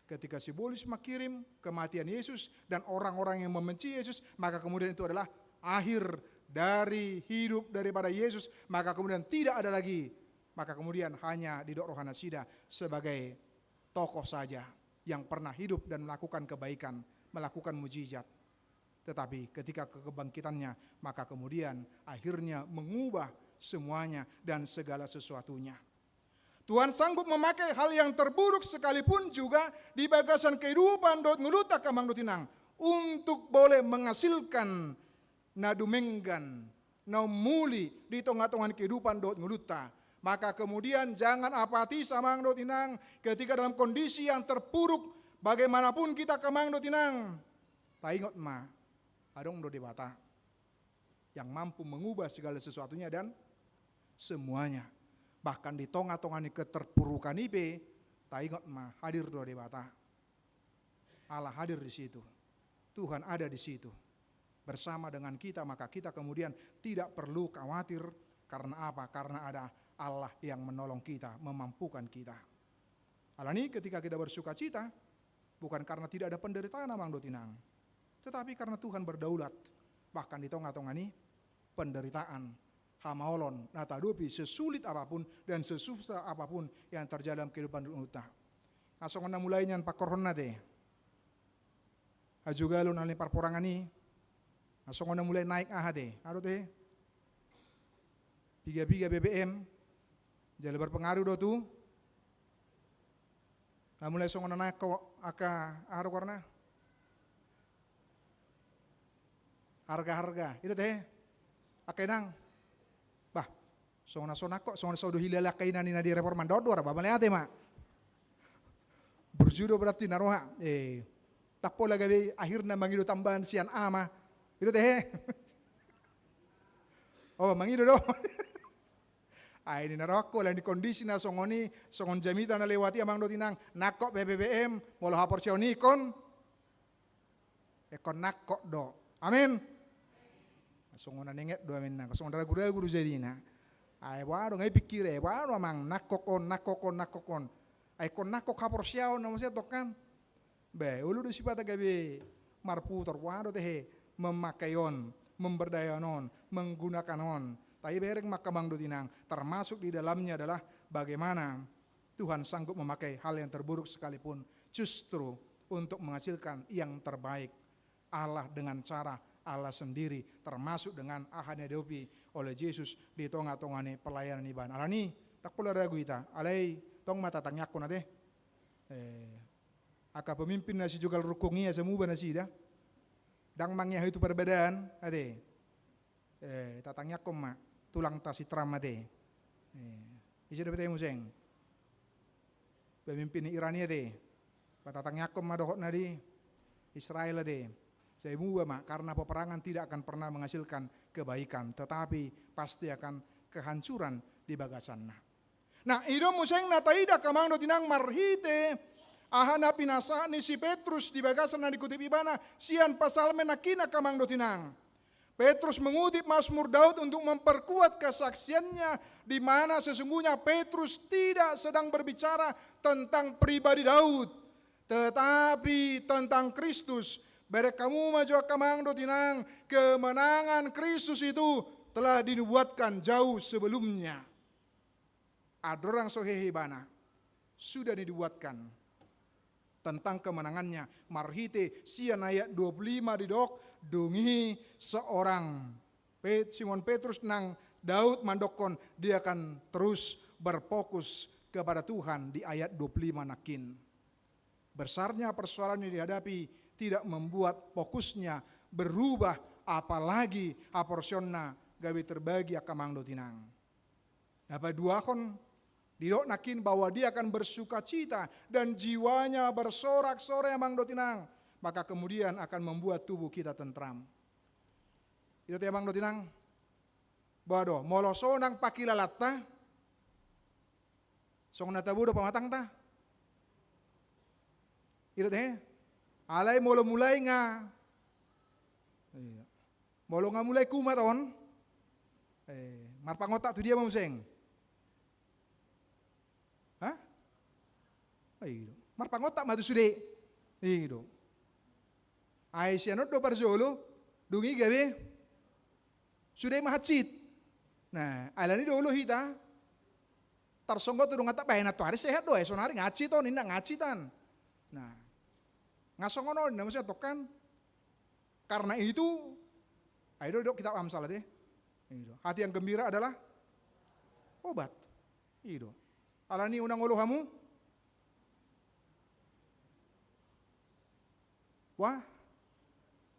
Ketika Sibolis mengkirim kematian Yesus dan orang-orang yang membenci Yesus, maka kemudian itu adalah akhir dari hidup daripada Yesus, maka kemudian tidak ada lagi, maka kemudian hanya didok roha nasida sebagai tokoh saja yang pernah hidup dan melakukan kebaikan, melakukan mujizat. Tetapi ketika ke-, kebangkitannya, maka kemudian akhirnya mengubah semuanya dan segala sesuatunya. Tuhan sanggup memakai hal yang terburuk sekalipun juga di bagasan kehidupan dohot ngolunta, angka amang dohot inang, untuk boleh menghasilkan na dumenggan, na umuli di tonga-tonga ni kehidupan dohot ngolunta. Maka kemudian jangan apatis, amang dohot inang, ketika dalam kondisi yang terpuruk bagaimanapun kita, angka amang dohot inang. Taingot ma, adong do Debata yang mampu mengubah segala sesuatunya dan semuanya. Bahkan di tonga-tonga ni keterpurukan i pe, taingot ma, hadir do Debata. Allah hadir di situ. Tuhan ada di situ. Bersama dengan kita, maka kita kemudian tidak perlu khawatir. Karena apa? Karena ada Allah yang menolong kita, memampukan kita. Alani ketika kita bersukacita, bukan karena tidak ada penderitaan, amang dohot inang, tetapi karena Tuhan berdaulat. Bahkan di tonga-tonga ni penderitaan, hamaolon na tahadopi, sesulit apapun dan sesusah apapun yang terjadi dalam kehidupan dunia. Nga songon na mulai nian pangkorhonna te. Hajugalo na ni parporangan i. Nga songon na mulai naik aha te. Aha do te? Piga-piga B B M. Jala berpengaruh do tu. Nga mulai songon na naik ko angka aha do goarna? Harga-harga. I do te. Angka inang. Bah, songon na so nangkok, songon na so do hilala angka inang i na di reforman. Dodor, bah, mauliate ma. Burju do berarti na roha. Eh, ndang pola gabe akhirna mangido tambahan sian ama. I do te. Oh, mangido do. Ai ninna rohangku, alai di kondisi na songon i, songon jamita na lewat i, amang dohot inang, nangkok pe B B M, molo haporseaon i ingkon, ingkon nangkok do. Amin. Songon na nenget do, amin, nang songon na ragu-ragu do jadina. Ai boha do, nga i pikir i, boha do, amang, nangkok on, nangkok on, nangkok on. Ai ingkon nangkok haporseaon na muse tong kan. Be, olo do sipata gabe marputar, boha do tehe, memakai on, memberdayakan on, menggunakan on. Tapi bereng ma, amang dohot inang, termasuk di dalamnya adalah bagaimana Tuhan sanggup memakai hal yang terburuk sekalipun justru untuk menghasilkan yang terbaik. Allah dengan cara Allah sendiri, termasuk dengan aha na diadopi oleh Jesus di tonga-tonga ni pelayanan ibana. Alani, ndang pola ragu hita, alai tong ma tatangiangkon ate. Eh, angka pemimpin na sijugal rungkung i asa muba nasida. Ndang mangiahi tu parbadaan ate. Eh, tatangiangkon ma tulangta si Trump ate. Eh, ise dope te muse? Pemimpin ni Iran i ate. Ba tatangiangkon ma dohot na di Israel ate. Sai muba ma, karena peperangan tidak akan pernah menghasilkan kebaikan, tetapi pasti akan kehancuran di bagasanna. Nah, i do muse na taida, amang dohot inang, marhite aha na pinasahat ni si Petrus di bagasan na dikutip ibana sian Psalmen nangkin, amang dohot inang. Petrus mengutip Mazmur Daud untuk memperkuat kesaksiannya, di mana sesungguhnya Petrus tidak sedang berbicara tentang pribadi Daud, tetapi tentang Kristus. Bereng hamu ma jo, amang dohot inang, kemenangan Kristus itu telah dinubuatkan jauh sebelumnya. Andorang so hehe ibana, sudah dinubuatkan tentang kemenangannya. Marhite sian ayat dua puluh lima didok, dung i seorang Pet-, Simon Petrus nang Daud mandokkon, dia akan terus berfokus kepada Tuhan di ayat dua puluh lima nangkin. Besarnya persoalan yang dihadapi tidak membuat fokusnya berubah, apalagi haporseaonna gabe terbagi, amang dohot inang. Na paduahon, didok nangkin bahwa dia akan bersukacita dan jiwanya bersorak-sorai, amang dohot inang, maka kemudian akan membuat tubuh kita tentram. I do te, amang dohot inang, boha do, molo sonang pangkilalanta, songon na tabo do pamatangta. I do te, alai molo mulai nga, iya. Molo nga mulai kumat on, eh, marpangontak tu dia ma muse? Hah? Ah, i do. Marpangontak ma tu sude. I do. Ai sian on do parjolo, dung i gabe sude ma hansit. Nah, alani do olo hita tarsonggot tu dongan ta, baen antuari sehat do, eh, sonari nga hansit on, inda nga hansit an. Nah, nga songon on, na muse tong kan. Karena itu, ai do didok kitab Amsal ate. I do. Hati yang gembira adalah obat. I do. Alani unang olo hamu? Wah.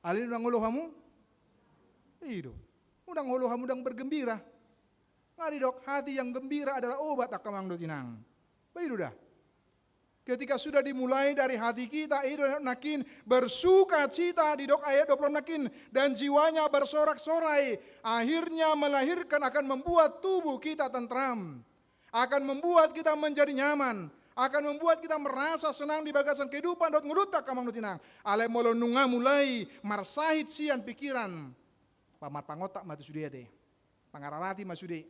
Alani unang olo hamu? I do. Unang olo hamu ndang bergembira. Nga didok, hati yang gembira adalah obat, amang dohot inang. Ba i do da. Ketika sudah dimulai dari hati kita, i do nangkin, bersukacita didok ayat dua puluh nangkin, dan jiwanya bersorak-sorai, akhirnya melahirkan, akan membuat tubuh kita tentram. akan membuat kita menjadi nyaman, akan membuat kita merasa senang di bagasan kehidupan dohot ngolunta, angka amang dohot inang. Alai molo nunga mulai marsahit sian pikiran, pa-, marpangontak ma tu sude ate. Mangararati ma sude.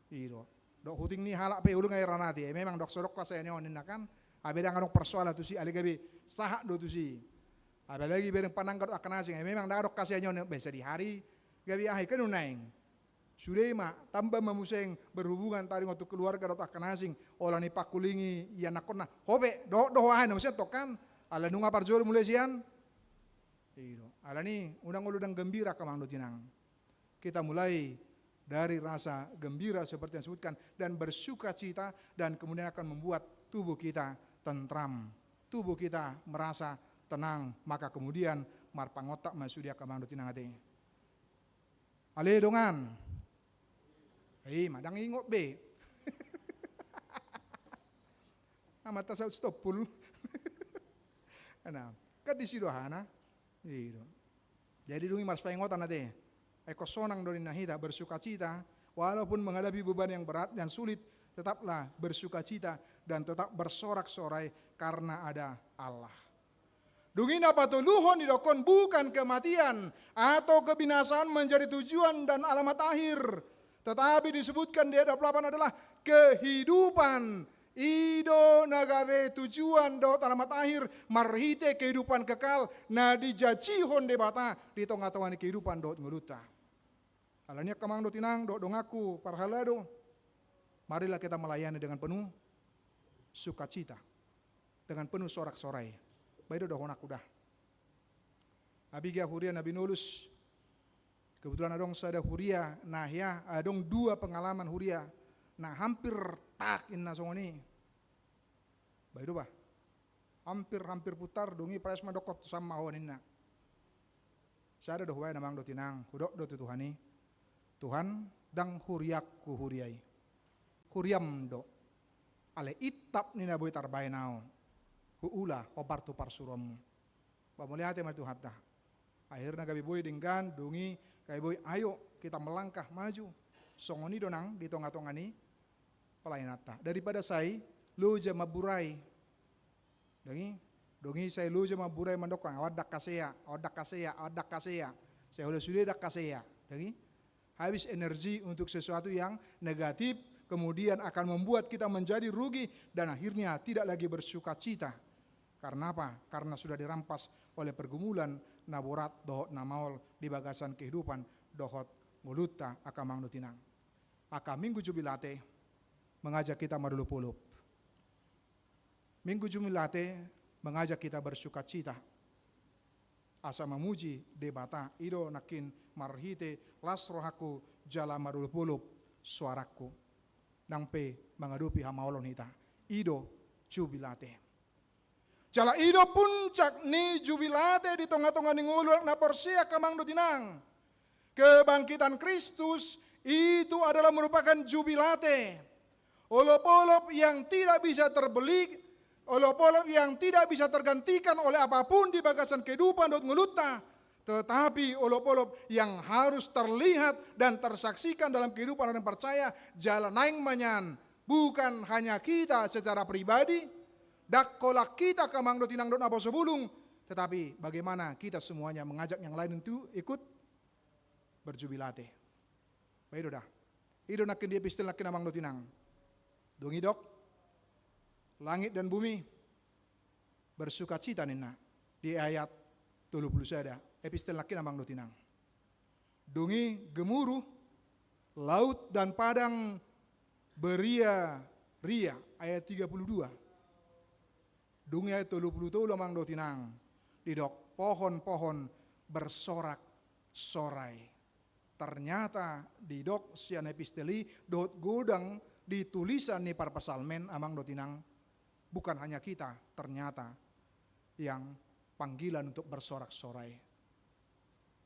I do. Dok huting ni halak pe olo nga irarati. Eh, memang dok so dok haseaon ninna kan. Hape ndang adong persoalan tusi, alai gabe sahat do tusi. Apalagi bereng panangga dohot angka na asing. Eh, memang ndang adong haseaon, be sadihari gabe aha i kan nuaeng. Sude ma, tamba ma muse berhubungan tading tu keluarga dohot angka na asing. Ola ni pangkulingi ianakkonna. Ho pe, dohot do ho aha i na muse tong kan. Ala nunga parjolo mulai sian. I do. Alani, unang olo ndang gembira, angka amang dohot inang. Kita mulai dari rasa gembira seperti yang disebutkan dan bersukacita, dan kemudian akan membuat tubuh kita tentram, tubuh kita merasa tenang, maka kemudian marpangontak ma sude, angka amang dohot inang ate. Ale dongan. I ma, ndang ingot be. Amat tasau stopul. Nah, kan disi do hana. I do. Jadi dung i marspaingotan ate. Ingkon sonang do ninna hita, bersukacita, walaupun menghadapi beban yang berat dan sulit, tetaplah bersukacita dan tetap bersorak-sorai karena ada Allah. Dung i na patoluhon didokkon bukan kematian atau kebinasaan menjadi tujuan dan alamat akhir, tetapi disebutkan di ayat dua puluh delapan adalah kehidupan. I do na gabe tujuan dohot alamat akhir marhite kehidupan kekal na dijanjihon Debata di tonga-tonga ni kehidupan dohot ngolunta. Alani i, angka amang dohot inang dohot donganku parhalado, marilah kita melayani dengan penuh sukacita, dengan penuh sorak-sorai. Ba i do dohononku da. Abiga huria na binolus. Kebetulan adong sada huria na hea, adong dua pengalaman huria na hampir tak inna songon i. Ba i do ba. Hampir, hampir putar, dung i pares ma dokkon tu sama ho ninna. Sada do hubaen, amang dohot inang, hudok do tu Tuhan i. Tuhan, ndang huriangku huria i. Huriam do. Alai itap ni na boi tarbaen ahu. Huula hombar tu parsuruonmu. Ba mauliate ma di Tuhanta. Akhirna gabe boi denggan, dung i gabe boi, ayo kita melangkah maju. Songon i do nang di tonga-tonga ni pelayananta. Daripada sai loja mamburai. Dung i, dung i sai loja mamburai mandokkon, ahu ndang hasea, ahu ndang hasea, ahu ndang hasea. Sai holan sude ndang hasea. Dung i, habis energi untuk sesuatu yang negatif, kemudian akan membuat kita menjadi rugi dan akhirnya tidak lagi bersukacita. Karena apa? Karena sudah dirampas oleh pergumulan na borat dohot na maol di bagasan kehidupan dohot ngolunta, angka amang dohot inang. Maka Minggu Jubilate mengajak kita marolop-olop. Minggu Jubilate mengajak kita bersukacita. Asa mamuji Debata, i do nangkin marhite las rohangku jala marolop-olop soarangku. Nang pe mangadopi hamaolon hita. I do Jubilate. Jala i do puncak ni Jubilate di tonga-tonga ni ngolu halak na porsea, angka amang dohot inang. Kebangkitan Kristus itu adalah merupakan Jubilate. Olop-olop yang tidak bisa terbeli, olop-olop yang tidak bisa tergantikan oleh apapun di bagasan kehidupan dohot ngolunta, tetapi olop-olop yang harus terlihat dan tersaksikan dalam kehidupan orang percaya, jala naeng ma nian, bukan hanya kita secara pribadi, ndang holan hita, angka amang dohot inang dohot naposobulung, tetapi bagaimana kita semuanya mengajak yang lain untuk ikut berjubilate. Ba i do da. I do nangkin di epistel nangkin, amang dohot inang. Dung i didok, langit dan bumi bersukacita ninna di ayat tolu pulu sada. Epistel nangkin, amang dohot inang. Dung i gemuruh, laut dan padang beria-ria, ayat tiga puluh dua. Dung i ayat tolu pulu tolu, amang dohot inang, didok pohon-pohon bersorak-sorai. Ternyata didok sian epistel i dohot godang di tulisan ni parpsalmen, amang dohot inang, bukan hanya kita ternyata yang panggilan untuk bersorak-sorai,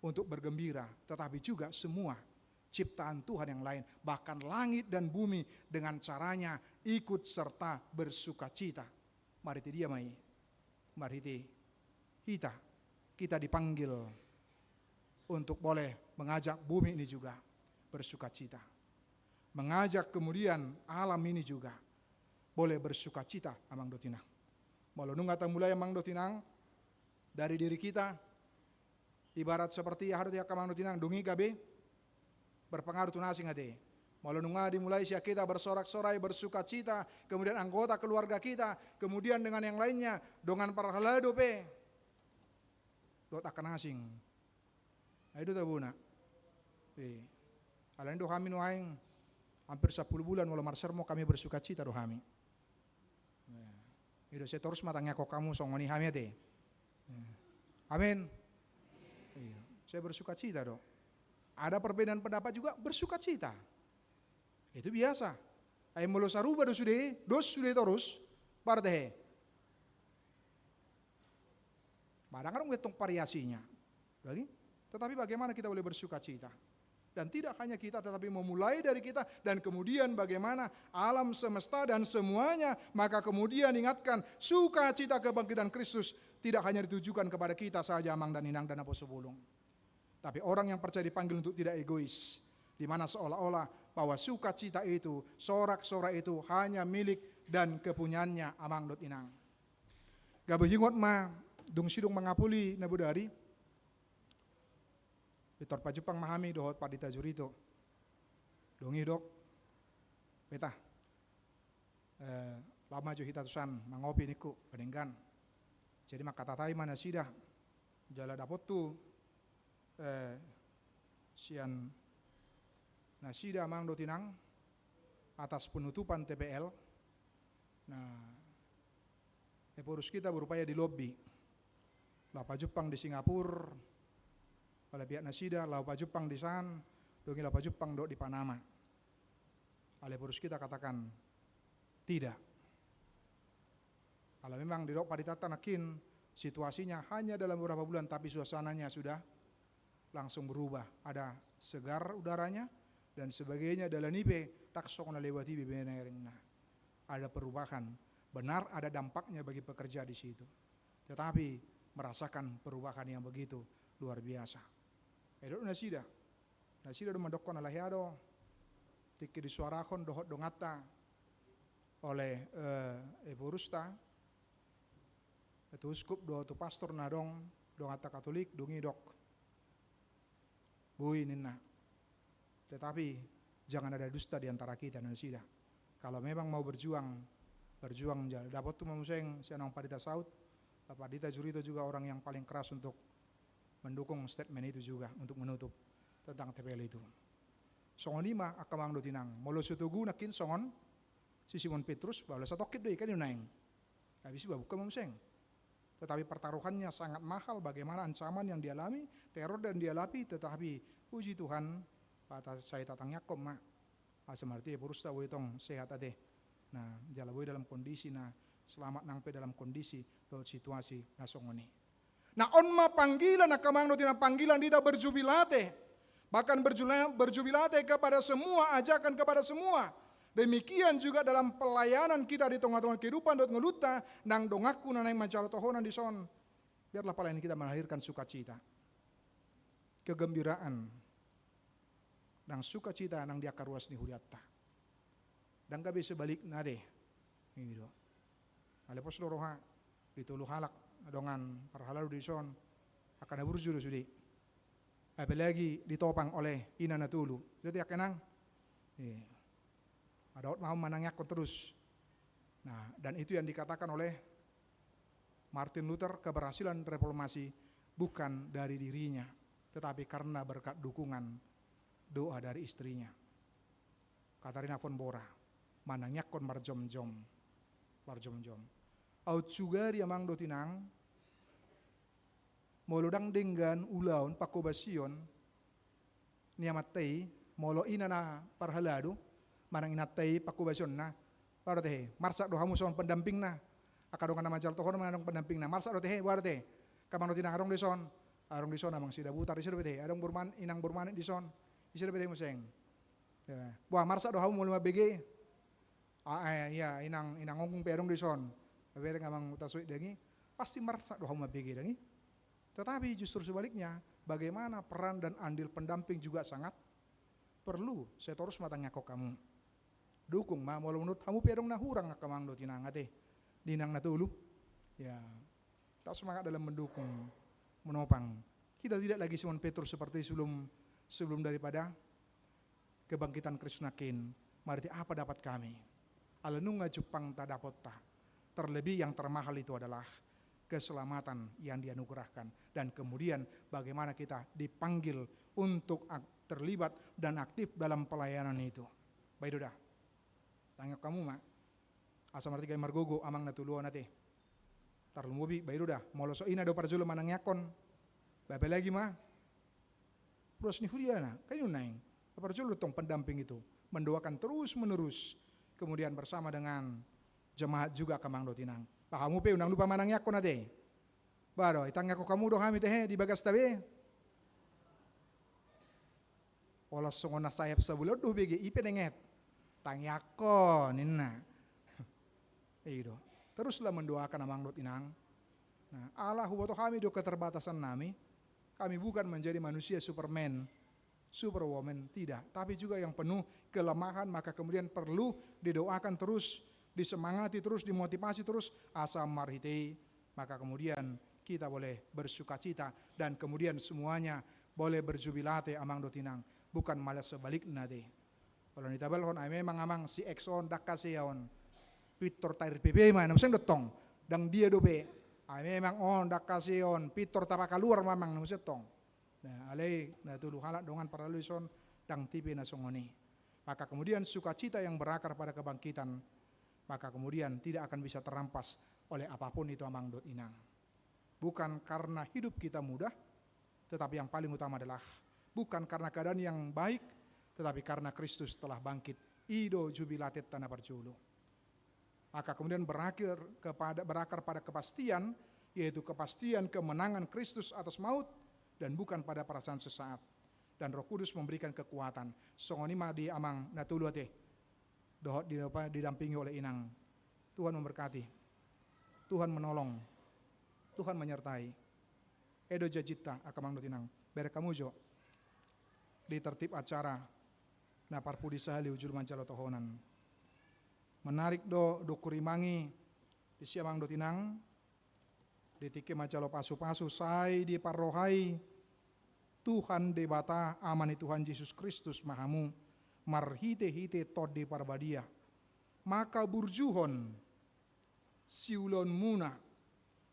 untuk bergembira, tetapi juga semua ciptaan Tuhan yang lain, bahkan langit dan bumi dengan caranya ikut serta bersukacita. Marhite dia ma i? Marhite hita. Kita dipanggil untuk boleh mengajak bumi ini juga bersukacita. mengajak kemudian alam ini juga boleh bersukacita, amang dohot inang. Molo nunga tamulai, amang dohot inang, dari diri kita, ibarat seperti aha do, angka amang dohot inang, dung i gabe berpengaruh tu na asing ate. Molo nunga dimulai sian kita bersorak-sorai, bersukacita, kemudian anggota keluarga kita, kemudian dengan yang lainnya, dongan parhalado pe, dohot angka na asing. Ai do tabona. Eh. Alani do hami nuaeng hampir sampulu bulan molo marsermon hami, bersukacita do hami. Nah, i do, sai torus ma tangiangkon hamu songon i hami ate. Eh. Amin. Iya, sai bersukacita do. Ada perbedaan pendapat juga, bersukacita. Itu biasa. Ai molo sarupa do sude, dos sude torus, berarti he. Barang adong mantong variasinya. Bagi? Tetapi bagaimana kita boleh bersukacita? Dan tidak hanya kita, tetapi memulai dari kita, dan kemudian bagaimana alam semesta dan semuanya, maka kemudian ingatkan, sukacita kebangkitan Kristus tidak hanya ditujukan kepada kita saja, amang dan inang dan naposobulung. Tapi orang yang percaya dipanggil untuk tidak egois, di mana seolah-olah bahwa sukacita itu, sorak-sorai itu hanya milik dan kepunyaannya, amang dohot inang. Gabe huingot ma, dung sidung mangapuli na bodari, pintor pajumpang ma hami dohot Pandita Jurito. Dung i didok, "Beta, eh, laho ma jo hita tusan mangopi," ningku, "badenggan." Jadi mangkatatai ma nasida, jala dapothu, eh, sian nasida, amang dohot inang, atas penutupan T P L. Nah, ephorus kita berupaya di lobi. Laho pajumpang di Singapura, oleh pihak nasida, laho pajumpang di san, dung i laho pajumpang dohot di Panama. Alai ephorus kita katakan tidak. Kalau memang didok panditanta nangkin, situasinya hanya dalam beberapa bulan, tapi suasananya sudah langsung berubah. Ada segar udaranya dan sebagainya, dalan i pe, tak songon na lewat i be, berenna. Ada perubahan. Benar ada dampaknya bagi pekerja di situ. Tetapi merasakan perubahan yang begitu luar biasa. Ai didok nasida. Nasida do mandokkon, ala hea do tingki disuarahon dohot donganta oleh, eh, ephorusta, tu uskup dohot tu pastor na adong, donganta Katolik, dung i didok, "Boi," ninna. "Tetapi jangan ada dusta di antara kita," ninna nasida. "Kalau memang mau berjuang, berjuang ja." Dapothu ma muse sian amang Pandita Saud, Pandita Jurito juga orang yang paling keras untuk mendukung statement itu juga untuk menutup tentang T P L itu. Songon i ma, angka amang dohot inang, molo so togu nangkin songon si Simon Petrus, ba olo satongkin do i kan i nuaeng. Habis i ba buka ma muse. Tetapi pertaruhannya sangat mahal, bagaimana ancaman yang dialami, teror yang dialami, tetapi puji Tuhan, sai tatangiangkon ma. Asa marhite ephorusta boi tong sehat ate. Nah, jala boi dalam kondisi na selamat nang pe dalam kondisi dohot situasi na songon i. Nah, on ma panggilan, angka amang dohot inang, panggilan di hita berjubilate. Bahkan berjula-, berjubilate kepada semua, ajakan kepada semua. Demikian juga dalam pelayanan kita di tengah-tengah kehidupan dohot ngolunta, nang donganku na naeng manjalo tohonan dison. Biarlah pelayanan kita melahirkan sukacita, kegembiraan, nang sukacita nang di angka ruas ni hurianta. Ndang gabe sebalikna ate. I do. Alai pos do roha di tolu halak dongan parhalado dison, angka na burju do sude. Apalagi ditopang oleh ina na tolu. I do ate, angka inang. Iya. Mauliate ma hamu manangiangkon terus. Nah, dan itu yang dikatakan oleh Martin Luther, keberhasilan reformasi bukan dari dirinya, tetapi karena berkat dukungan doa dari istrinya, Katharina von Bora, manangiangkon marjomjom, marjomjom. Aut sugari, amang dohot inang, molo ndang denggan ulaon pangkobasion ni amanta i, molo ina na parhalado manang inanta i pangkobasionna, boha do ate he, marsak do hamu songon pendampingna. Angka dongan na manjalo tohonan manang pendampingna, marsak do ate he, boha do ate he. Angka amang dohot inang, adong do dison, adong do dison amang Sidabutar, ise dope ate he, adong boru Manik, inang boru Manik dison, ise dope ate he muse. Ia. Boha, marsak do hamu molo mambege? Ah, eh, ia, inang, inang Onggung pe adong do dison. Bereng amang Uta Suit dang i, pasti marsak do hamu mambege dang i. Tetapi justru sebaliknya, bagaimana peran dan andil pendamping juga sangat Perlu, sai torus ma tangiangkon hamu. Dukung ma, molo menurut hamu pe adong na hurang angka amang dohot inang ate. Di inang na tolu. Ya. Tetap semangat dalam mendukung, menopang. Kita tidak lagi Simon Petrus seperti sebelum sebelum daripada kebangkitan Kristus nangkin. Marhite apa dapat kami? Ala nunga jumpang ta dapotta. Terlebih yang termahal itu adalah keselamatan yang dianugerahkan. Dan kemudian bagaimana kita dipanggil untuk ak-, terlibat dan aktif dalam pelayanan itu. Baik, udah. Tangiangkon hamu ma. Asa marhite gabe margogo amang na tolu on ate. Tarlumobi, baen do da. Molo so ina do parjolo manangiangkon. Baen apalagi ma. Pros ni huriana. Kan i do naeng. Parjolo do tong pendamping itu. Mendoakan terus menerus. Kemudian bersama dengan jemaat juga angka amang dohot inang. Ba hamu pe unang lupa manangiangkon ate. Ba do, itangiangkon hamu do hami tehe di bagasta be. Olas songon na sayap sabulon do bege, i pe nenget. Tangiangkon, ninna. I do. Teruslah mendoakan amang dohot inang. Nah, ala huboto hami do keterbatasan nami, kami bukan menjadi manusia Superman, Superwoman, tidak. Tapi juga yang penuh kelemahan, maka kemudian perlu didoakan terus, disemangati terus, dimotivasi terus, asa marhite i maka kemudian kita boleh bersukacita dan kemudian semuanya boleh berjubilate amang dohot inang. Bukan malah sebalikna ate. Molo nitabalhon, ai memang amang si X on, dang hasea on. Pintor tair P P ma, na muse do tong. Dang dia dope. Ai memang on, dang hasea on. Pintor tapa kaluar ma amang, na muse tong. Nah, alai na tolu halak dongan parhalado dison, dang tipe na songon i. Maka kemudian sukacita yang berakar pada kebangkitan, maka kemudian tidak akan bisa terampas oleh apapun itu amang dohot inang. Bukan karena hidup kita mudah, tetapi yang paling utama adalah bukan karena keadaan yang baik, tetapi karena Kristus telah bangkit. I do jubilatenta na parjolo. Maka kemudian berakhir kepada, berakar pada kepastian, yaitu kepastian kemenangan Kristus atas maut dan bukan pada perasaan sesaat. Dan Roh Kudus memberikan kekuatan. Songon i ma di amang na tolu ate. Dohot di, apa, didampingi oleh inang. Tuhan memberkati. Tuhan menolong. Tuhan menyertai. I do janjinta, angka amang dohot inang. Bereng hamu jo di tertib acara na parpudi sahali uju manjalo tohonan. Menarik do dungkurimangi disi amang dohot inang. Di tingki manjalo pasupasu sai diparrohai Tuhan Debata Ama ni Tuhan Jesus Kristus ma hamu marhitehite Tondi Parbadia. Maka burjuhon siulaonmuna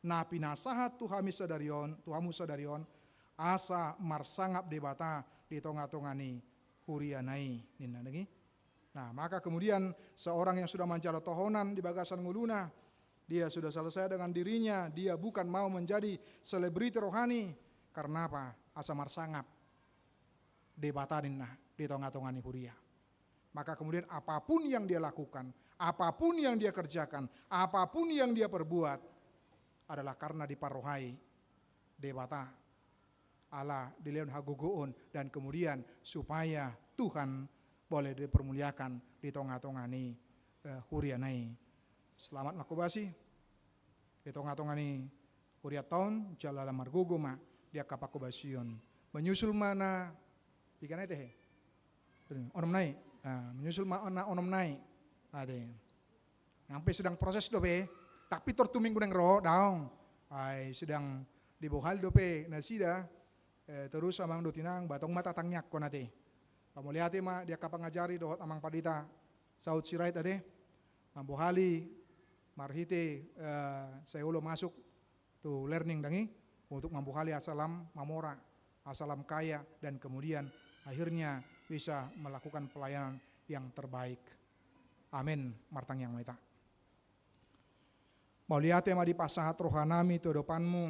na pinasahat tu hami sadari on, tu hamu sadari on, asa marsangap Debata di tongatonga ni huriana i, ninna dengki. Nah, maka kemudian seorang yang sudah manjalo tohonan di bagasan ngoluna, dia sudah selesai dengan dirinya, dia bukan mau menjadi selebriti rohani. Karena apa? Asa marsangap Debata ninna di tongatonga ni huria. Maka kemudian apapun yang dia lakukan, apapun yang dia kerjakan, apapun yang dia perbuat adalah karena diparrohai Debata. Ala dilehon hagogoon dan kemudian supaya Tuhan boleh dipermuliakan di tongatonga ni, eh, huriana i. Selamat manghobasi di tongatonga ni hurianta on, jala margogo ma di angka panghobasion. Menyusul ma na piga nai tehe? Onom nai. Ah, menyusul ma na onom nai. Ate. Nang pe sedang proses dope, tapi tor tu minggu naeng ro, daong. Ai sedang dibohal dope nasida, eh, terus amang dohot inang, ba tong ma tatangiangkon ate. Pamauliate ma di angka pangajari dohot amang pandita Saud Sirait ate, mambohali marhite, eh, sai olo masuk tu learning dengki, untuk mambohali asa lam mamora, asa lam kaya, dan kemudian akhirnya bisa melakukan pelayanan yang terbaik. Amin. Martangiang ma hita. Mauliate ma dipasahat rohanami tu adopanmu,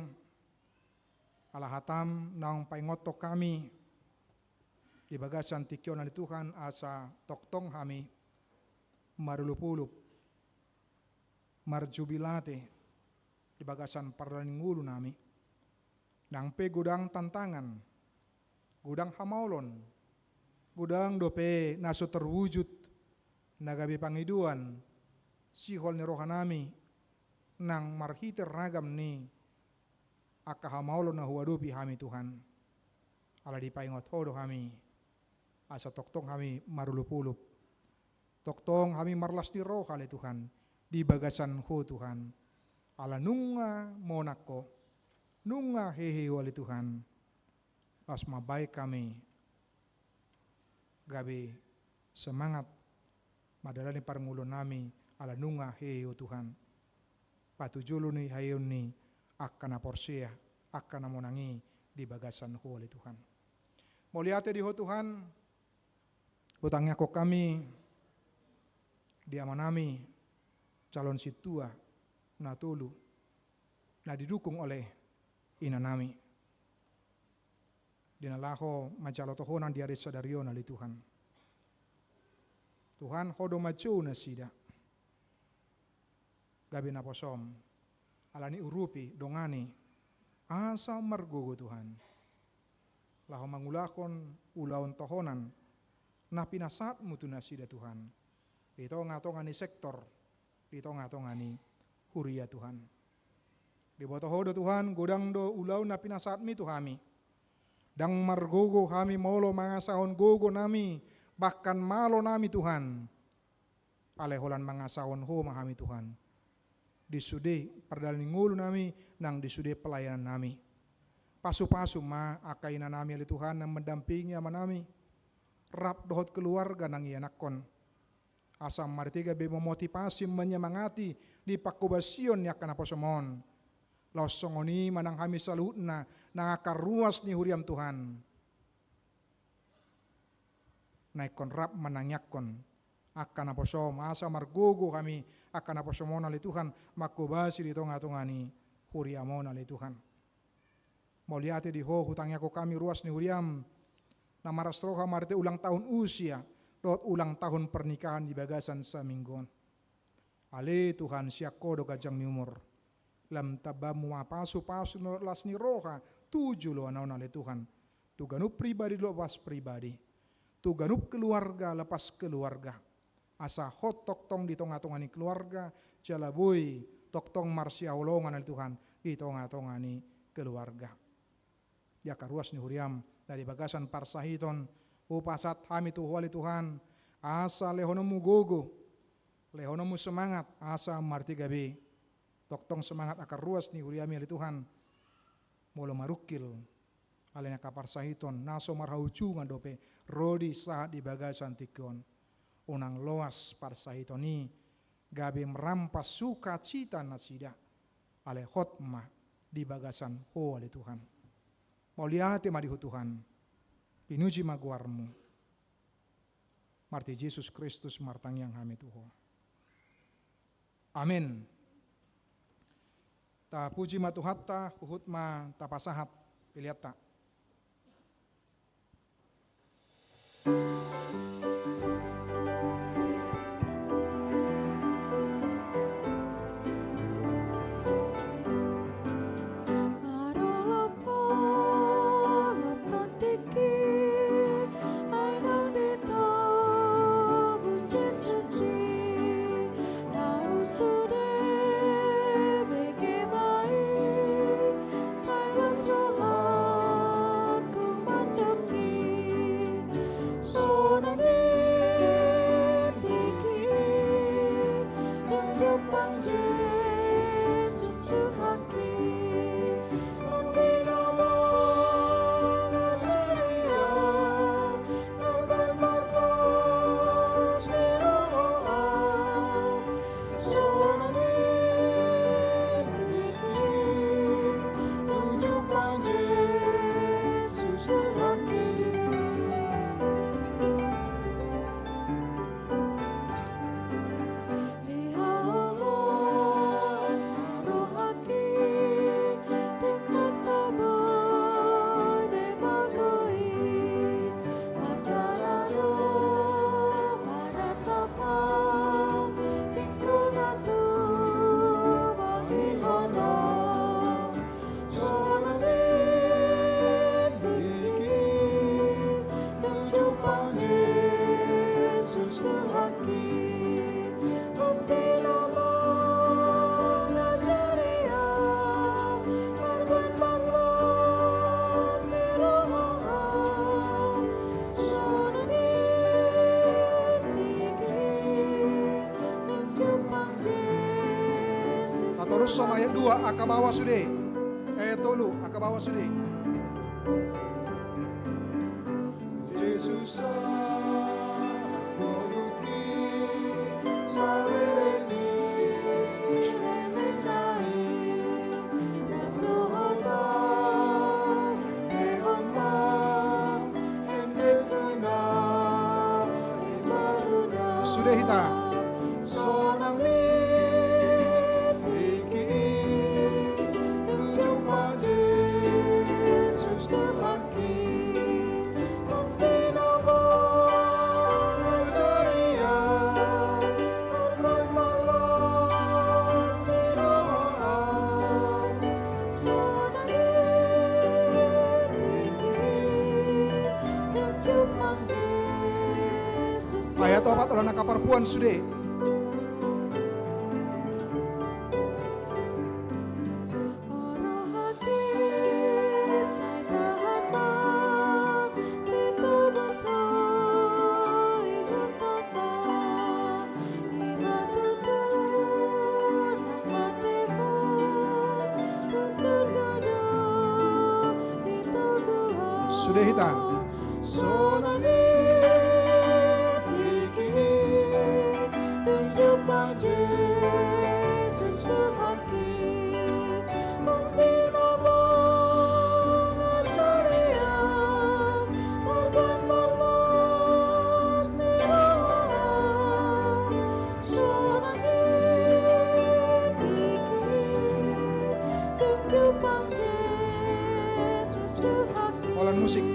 ala hatam naung paingothon hami di bagasan tingki on ni Tuhan, asa tongtong hami marolopolop, marjubilate di bagasan pardalan ni ngolunami. Nang pe godang tantangan, godang hamaolon, godang dope na so terwujud na gabe pangidoan sihol ni rohanami, nang marhite ragam ni angka hamaolon na huadopi hami Tuhan. Ala dipaingot Ho do hami. Asa tongtong hami marolopolop, tongtong hami marlas ni roha ale Tuhan, di bagasan Ho Tuhan. Ala nunga monang Ho, nunga hehe Ho ale Tuhan. Laos mambahen hami gabe semangat mandalani parngoluonnami ala nunga hehe Ho Tuhan. Patujolo ni haheheon ni angka na porsea, angka na monang i di bagasan Ho ale Tuhan. Mauliate di Ho Tuhan, hutangiangkon hami di amanami calon sintua na tolu na didukung oleh inanami. Di na laho manjalo tohonan di ari sadari on ale Tuhan. Tuhan, Ho do manjou nasida gabe naposoM. Alani urupi, dongani, asa margogo Tuhan, laho mangulahon ulaon tohonan na pinasahatMu tu nasida Tuhan, di tongatonga ni sektor, di tongatonga ni huria Tuhan. Diboto Ho do Tuhan, godang do ulaon na pinasahatMi tu hami. Ndang margogo hami molo mangasahon gogonami, bahkan malonami Tuhan. Alai holan mangasahon Ho ma hami Tuhan, di sude pardalanan ni ngolunami nang di sude pelayanannami. Pasupasu ma angka inanami ale Tuhan na mandampingi amanami, rap dohot keluarga nang ianakhon. Asa marhite gabe memotivasi, menyemangati di panghobasion ni angka naposoM on. Laos songon i ma nang hami saluhutna nang angka ruas ni huriaM Tuhan, na ingkon rap manangiangkon angka naposoM, asa margogo hami angka naposoM on ale Tuhan, manghobasi di tongatonga ni huriaM on ale Tuhan. Mauliate di Ho, hutangiangkon hami ruas ni huriaM na marlas roha marhite ulang tahun usia dohot ulang tahun pernikahan di bagasan saminggu on. Ale Tuhan, sian Ho do ganjang ni umur. Lam tambaMu ma pasupasu dohot las ni roha tu joloan on ale Tuhan, tu ganup pribadi lepas pribadi, tu ganup keluarga lepas keluarga. Asa hot tongtong di tongatonga ni keluarga, jala boi tongtong marsihaholongan ale Tuhan di tongatonga ni keluarga. Di angka ruas ni huriaM na di bagasan parsahiton, hupasahat hami tu Ho ale Tuhan, asa lehononMu gogo, lehononMu semangat, asa marhite gabe tongtong semangat angka ruas ni huriaMi ale Tuhan. Molo marungkil, alai angka parsahiton na so marhaujungan dope ro di sahat di bagasan tingki on. Unang loas parsahiton i gabe merampas sukacita nasida, alai hot ma di bagasan Ho ale Tuhan. Mauliate ma di Ho Tuhan, pinuji ma goarMu. Marhite Jesus Kristus martangiang hami tu Ho. Amen. Tapuji ma Tuhanta, huhut ma tapasahat peleanta. Torus songon ayat dua, angka bawah sude. Ayat tolu, angka bawah sude. Jesus, sude hita. Sonang ni tingki i, dung jumpang Jesus Tuhanki. Ayat opat, olo na angka parpuan sude. Sude hita. Sonang i tingki i, dung jumpang Jesus Tuhanki. Dung di lobang arjoriam, margoan marlas ni roham. Sonang i tingki i, dung jumpang Jesus Tuhanki. Holan musik.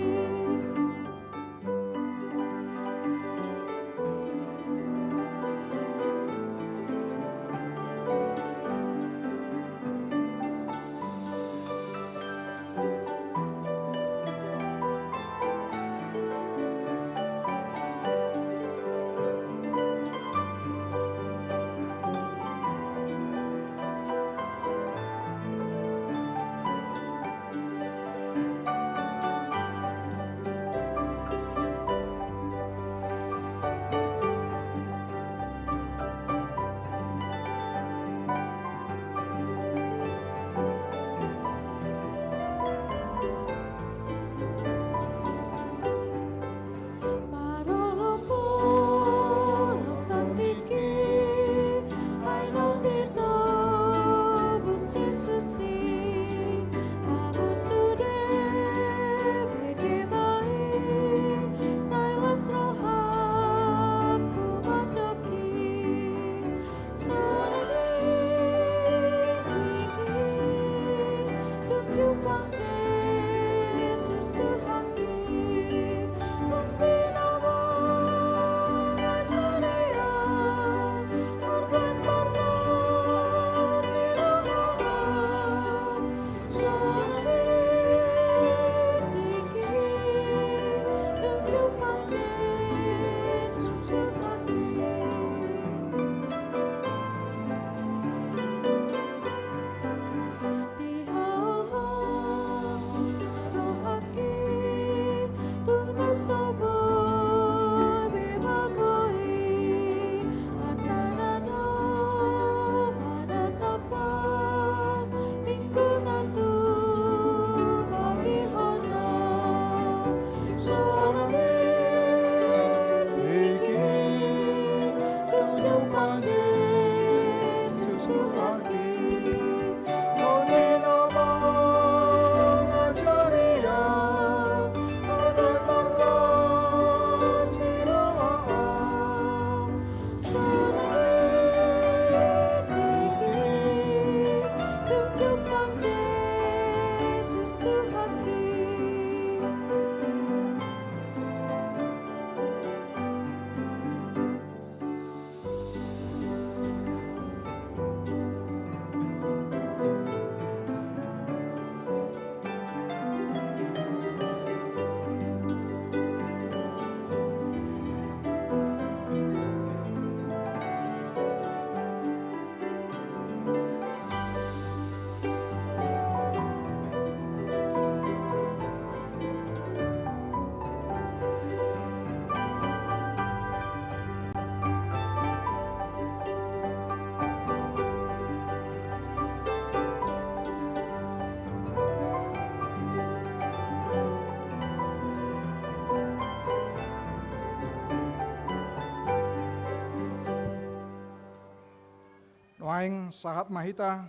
Nuaeng sahat ma hita,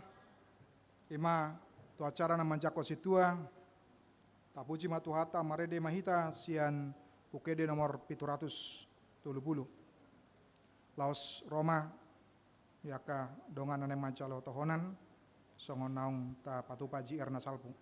ima tu acara na manjangkon sintua, tapuji ma Tuhanta, marende ma hita sian Buku Ende nomor pitu ratus tolu pulu. Laos ro ma di angka dongan na naeng manjalo tohonan, songon naung tapatupa J R na salpu.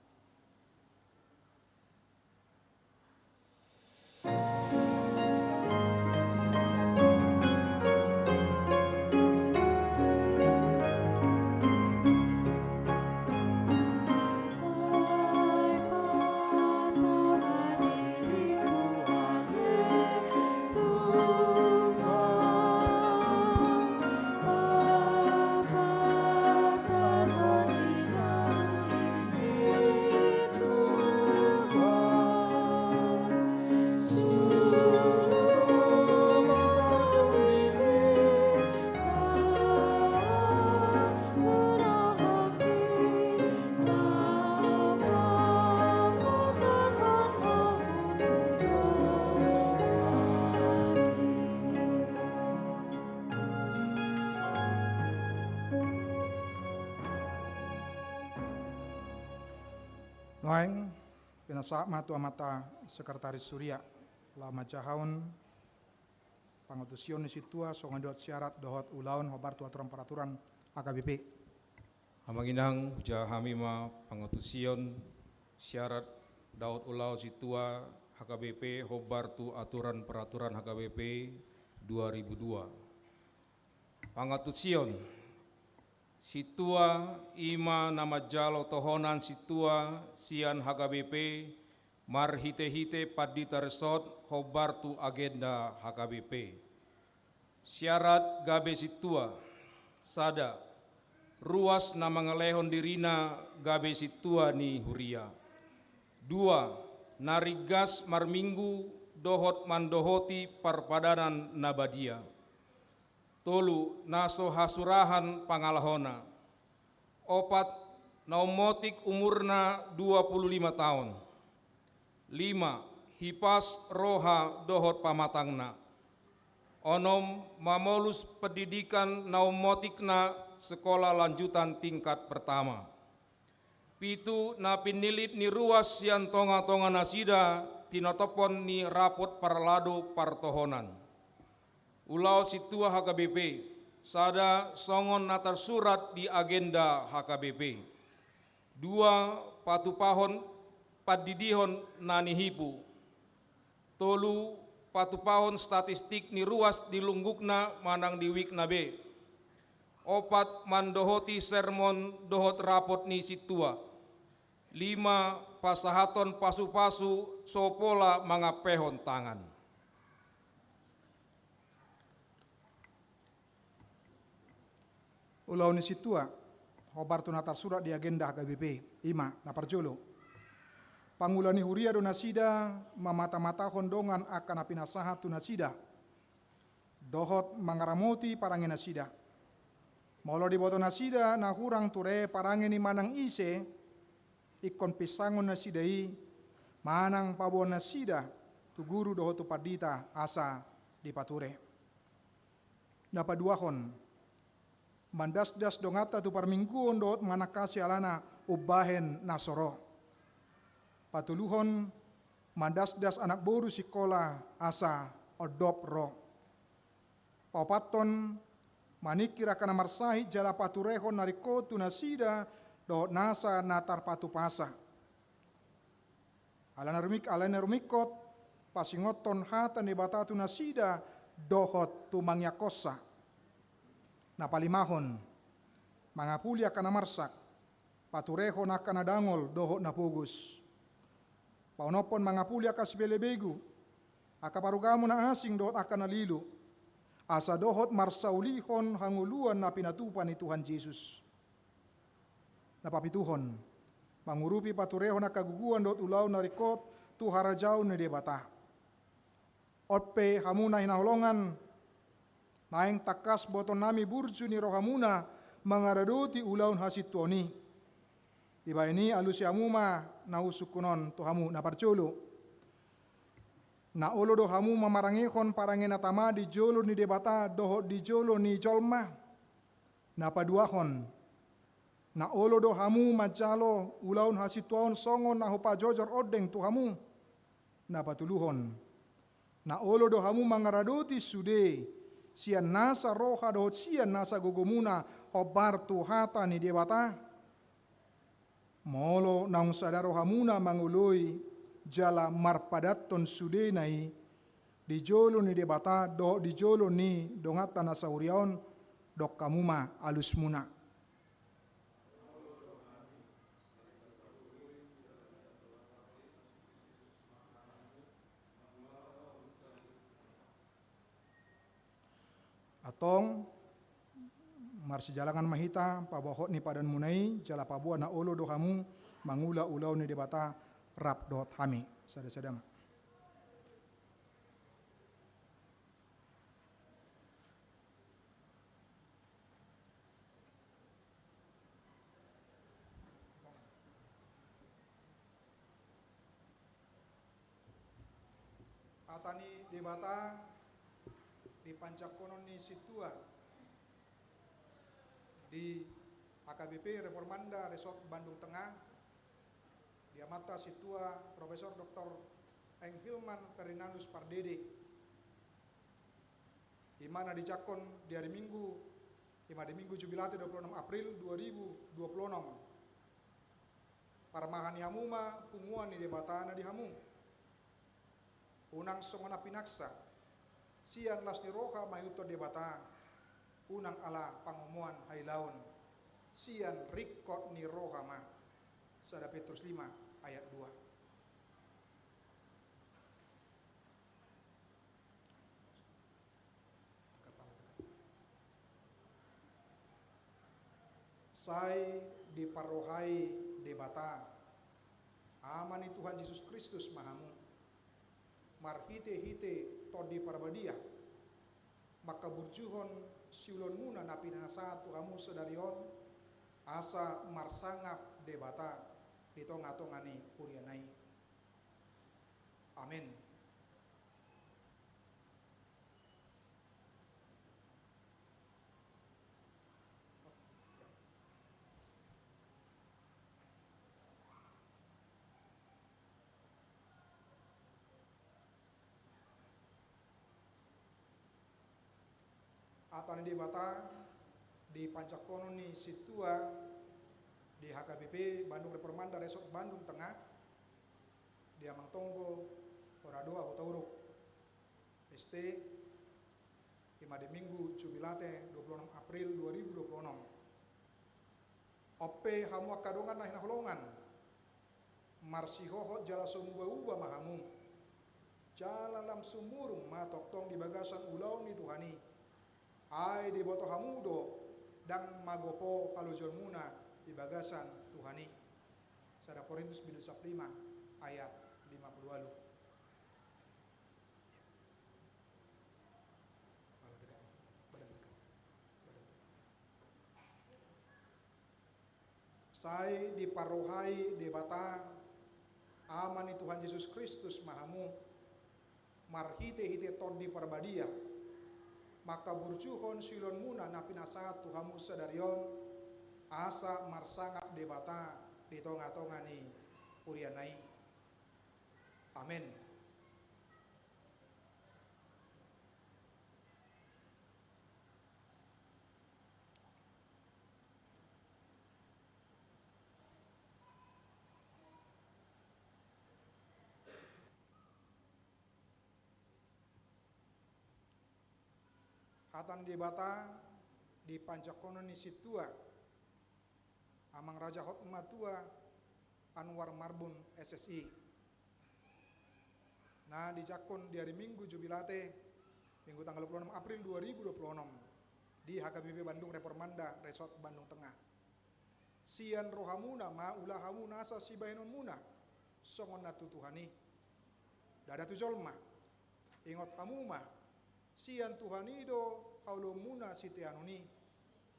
Nuaeng, pinasahat ma tu amanta sekretaris huria, laho manjahahon pangantusion ni sintua, songon didok syarat dohot ulaon hombar tu aturan peraturan H K B P. Amang inang, hujaha hami ma pangantusion syarat dohot ulaon sintua H K B P hombar tu aturan peraturan H K B P dua ribu dua. Pangantusion. Sintua, ima na manjalo tohonan sintua sian H K B P, marhitehite pandita resort hombar tu agenda H K B P. Syarat gabe sintua: sada, ruas na mangalehon dirina gabe sintua ni huria. Dua, na ringgas marminggu dohot mandohoti parpadanan na badia. Tolu, na so hasurahan pangalahona. Opat, na ummotik umurna dua pulu lima taon. Lima, hipas roha dohot pamatangna. Onom, mamolus pendidikan na ummotikna sekolah lanjutan tingkat pertama. Pitu, na pinillit ni ruas sian tongatonganasida tinotophon ni rapot paralado partohonan. Ulaon sintua H K B P, sada, songon na tarsurat di agenda H K B P. Dua, patupahon pandidihon na nihipu. Tolu, patupahon statistik ni ruas di lunggukna manang di wikna be. Opat, mandohoti sermon dohot rapot ni sintua. Lima, pasahathon pasupasu so pola mangampehon tangan. Ulaon ni sintua, hombar tu na tarsurat di agenda H K B P, ima na parjolo. Pangula ni huria do nasida mamatamatahon dongan angka na pinasahat tu nasida, dohot mangaramoti parangenasida. Molo diboto nasida na hurang ture parange ni manang ise, ingkon pinsangon nasida i, manang paboan nasida tu guru dohot tu pandita asa dipature. Na paduahon, mandasdas donganta tu parmingguon dohot manangkasi alana umbahen na so ro. Patoluhon, mandasdas anak boru sikola asa ondop ro. Paopathon, maningkir angka na marsahit jala paturehon na ringkot tu nasida dohot nasa na tarpatupasa. Alana rumik-, alana rumingkot, pasingothon hata ni Debata tu nasida dohot tumangianghonsa. Na palimahon, mangapuli angka na marsak, paturehon angka na dangol dohot na pogos. Paonomhon, mangapuli angka sipelebegu, angka parugamo na asing dohot angka na lilu, asa dohot marsaulihon hangoluan na pinatupa ni Tuhan Jesus. Na papituhon, mangurupi paturehon angka guguan dohot ulaon na ringkot tu harajaon ni Debata. On pe hamu na hinaholongan, naeng tangkas botoonnami burju ni rohamuna mangaradoti ulaon hasintuaon i. Dibahen i alusi hamu ma na husungkun on tu hamu. Na parjolo, na olo do hamu mamarangehon parange na tama di jolo ni Debata dohot di jolo ni jolma? Na paduahon, na olo do hamu manjalo ulaon hasintuaon songon na hupajojor ondeng tu hamu. Na patoluhon, na olo do hamu mangaradoti sude sian nasa roha dohot sian nasa gogomuna hombar tu hata ni Debata. Molo naung sada rohamuna mangoloi jala marpadathon sudena i di jolo ni Debata dohot di jolo ni donganta na sahuria on, dok hamu ma alusmuna. Antong, marsijalangan ma hita paboa hot ni padaonmuna i, jala paboa na olo do hamu mangula ulaon ni Debata rap dohot hami. Sada-sada ma. Hata ni Debata di panjangkonon ni sintua di H K B P Reformanda Resort Bandung Tengah, di amanta sintua Profesor Doktor Eng Hilman Ferdinandus Pardede. I ma na dijangkon di ari Minggu, i ma di Minggu Jubilate dua puluh enam April dua ribu dua puluh enam. Parmahan ni hamu ma punguan ni Debata na di hamu. Unang songon na pinaksa, sian las ni roha mangihuthon Debata, unang ala pangomoan hailaon, sian ringkot ni roha ma. Sada Petrus lima ayat dua. Sai diparrohai Debata, Ama ni Tuhan Jesus Kristus ma hamu, marhite-hite Tondi Parbadia, mangkaburjuhon siulaonmuna na pinasahat tu hamu sadari on, asa marsangap Debata di tonga-tonga ni huriana i. Amen. Hata ni Debata di panjangkonon ni sintua di H K B P Bandung Reformanda Resort Bandung Tengah, di Amang Tonggo Horadoa Hutauruk, S T, i ma di Minggu Jubilate dua puluh enam April dua ribu dua puluh enam. On pe hamu angka dongan na hinaholongan, marsihohot jala so muba-uba ma hamu, jala lam sumurung ma tongtong di bagasan ulaon ni Tuhan i. Ai diboto hamu do, ndang magopo halojonmuna di bagasan Tuhan i. Sada Korintus bindu sampulu lima ayat lima puluh ualu. Pala tegak, badan tegak, badan tegak. Sai diparrohai Debata, Ama ni Tuhan Jesus Kristus ma hamu, marhite-hite Tondi Parbadia, mangkaburjuhon siulaonmuna na pinasahat tu hamu sadari on, asa marsangap Debata di tonga-tonga ni huriana i. Amen. Hata ni Debata di panjangkonon ni sintua Amang Raja Hotmatua Anwar Marbun, S S I, na dijangkon di ari Minggu Jubilate, Minggu tanggal dua puluh enam April dua ribu dua puluh enam, di H K B P Bandung Reformanda Resort Bandung Tengah. Sian rohamuna ma ula hamu nasa sibahenonmuna, songon na tu Tuhan i, ndada tu jolma. Ingot hamu ma, sian Tuhan i do haoloonmuna siteanon i,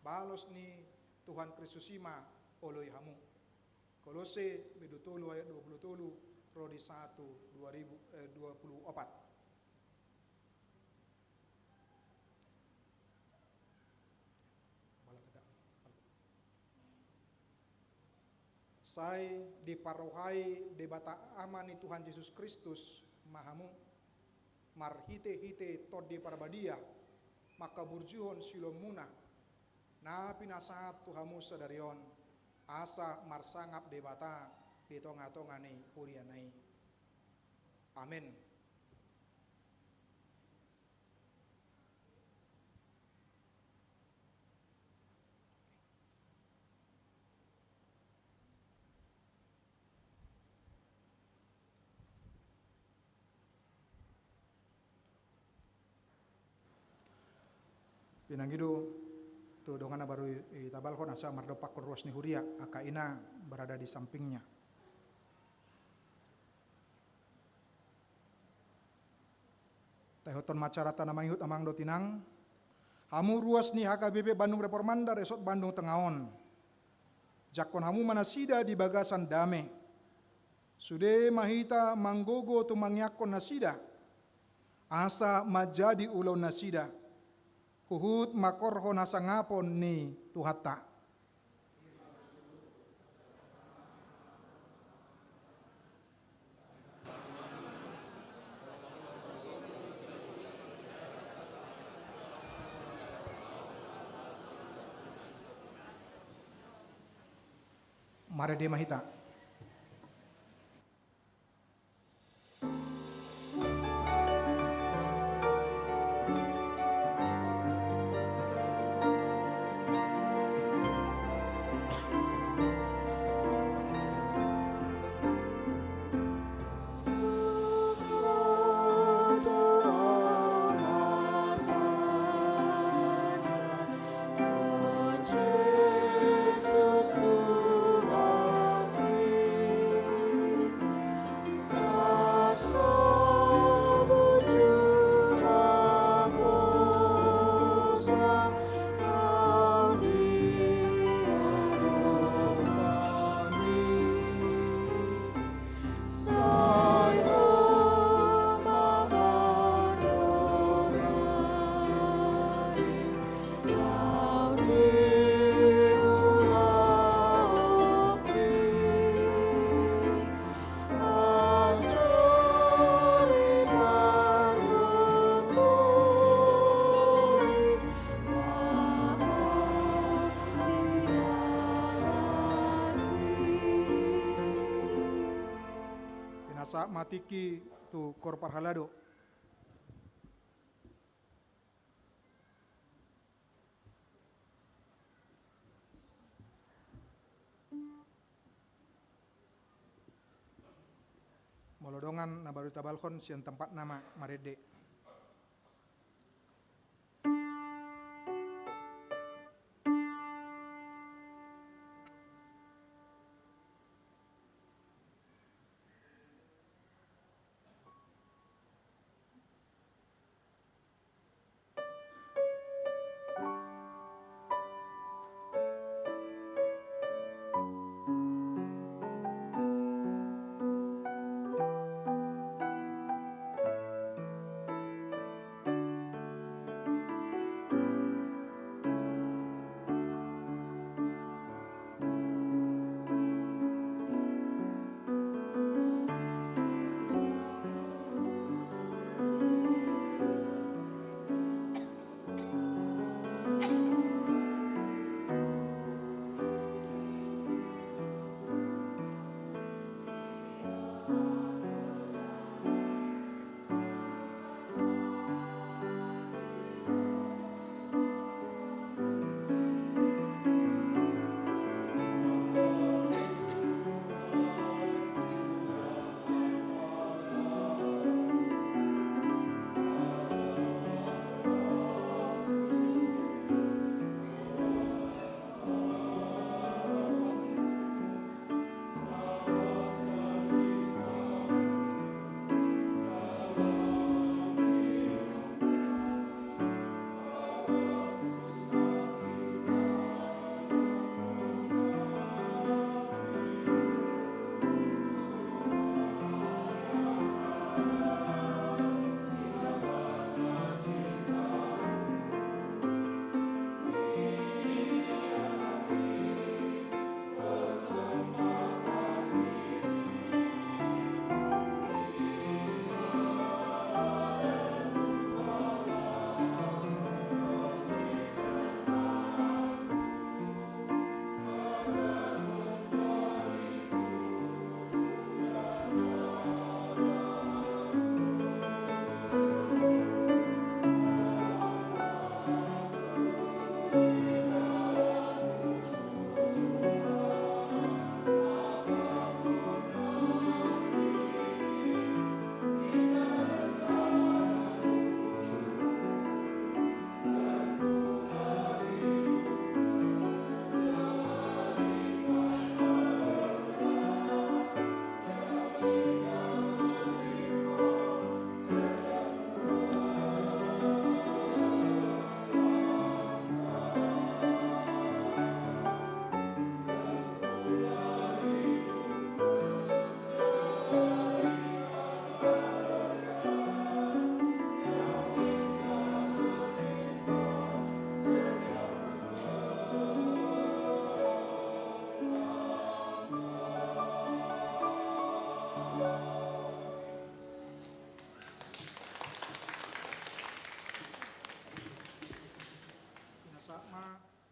balos ni Tuhan Kristus i ma oloi hamu. Kolose bindu tolu ayat dua puluh tolu, ro di satu, dua ribu, eh, dua puluh opat. Pala tegak, Sai diparrohai Debata Ama ni Tuhan Jesus Kristus ma hamu, marhitehite Tondi Parbadia, mangkaburjuhon siloamuna na pinasahat tu hamu sadari on, asa marsangap Debata di tongatonga ni huriana i. Amen. Pinangido tu dongan na baru i-, itabalhon asa mardompakkon ruas ni huria, angka ina berada di sampingnya. Taihothon ma acaranta na mangihut, amang dohot inang. Hamu ruas ni H K B P Bandung Reformanda, Resort Bandung Tengah on, jangkon hamu ma nasida di bagasan dame. Sude ma hita manggogo tumangiangkon nasida, asa manjadi ulaon nasida, huhut mangkorhon hasangapon ni Tuhanta. Marende ma hita. Pinasahat ma tingki tu koor parhalado. Molo dongan na baru itabalhon, sian tempatna ma marende.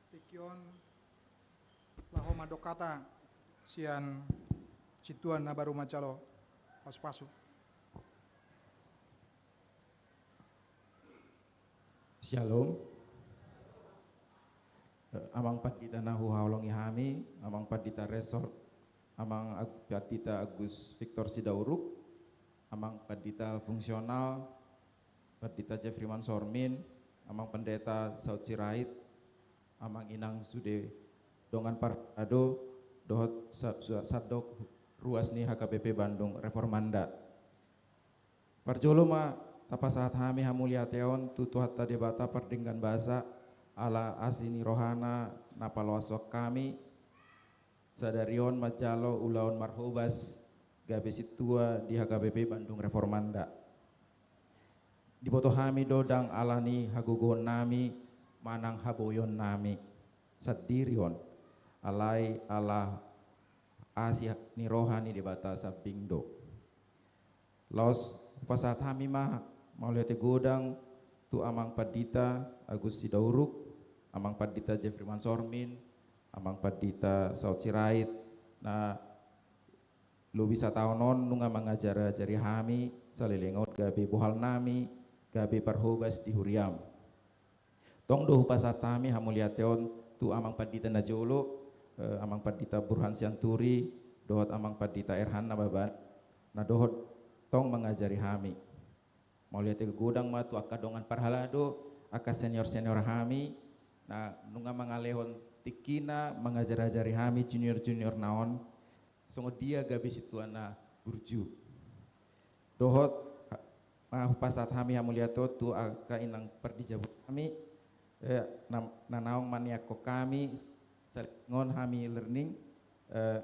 Tingki on laho mandok hata sian sintua na baru manjalo pasupasu. Syalom. Eh, Amang Pandita na huhaholongi hami, Amang Pandita Resort, Amang Ag-, Pandita Agus Victor Sidauruk, Amang Pandita Fungsional, Pandita Jeffrey Mansormin, Amang Pendeta Saud Sirait, Amang Inang sude dongan parhalado, dohot sa-, sa-, sandok ruas ni H K B P Bandung Reformanda. Parjolo ma tapasahat hami hamuliateon tu Tuhanta Debata pardenggan basa, ala asi ni rohana na paloashon hami sadari on manjalo ulaon marhobas gabe sintua di H K B P Bandung Reformanda. Diboto hami do ndang ala ni hagogoon nami manang haboion nami sandiri on, alai ala asi ni roha ni Debata sambing do. Laos hupasahat hami ma mauliate godang tu Amang Pandita Agus Sidauruk, Amang Pandita Jeffrey Mansormin, Amang Pandita Saud Sirait, na lobi sataon on nunga mangajar-ajari hami saleleng on gabe bohal nami, gabe parhobas di huriam. Tong do hupasahat hami hamuliateon tu Amang Pandita na jolo, eh, Amang Pandita Burhan Sianturi, dohot Amang Pandita Erhan Nababan, na dohot tong mangajari hami. Mauliate godang ma tu angka dongan parhalado, angka senior-senior hami, na nunga mangalehon tingkina mangajar-ajari hami junior-junior na on, songon dia gabe sintua na burju. Dohot, ma hupasahat hami hamuliateon tu angka inang pardijabu nami, eh, na, na naung maniangkon hami, saleleng on hami learning, eh,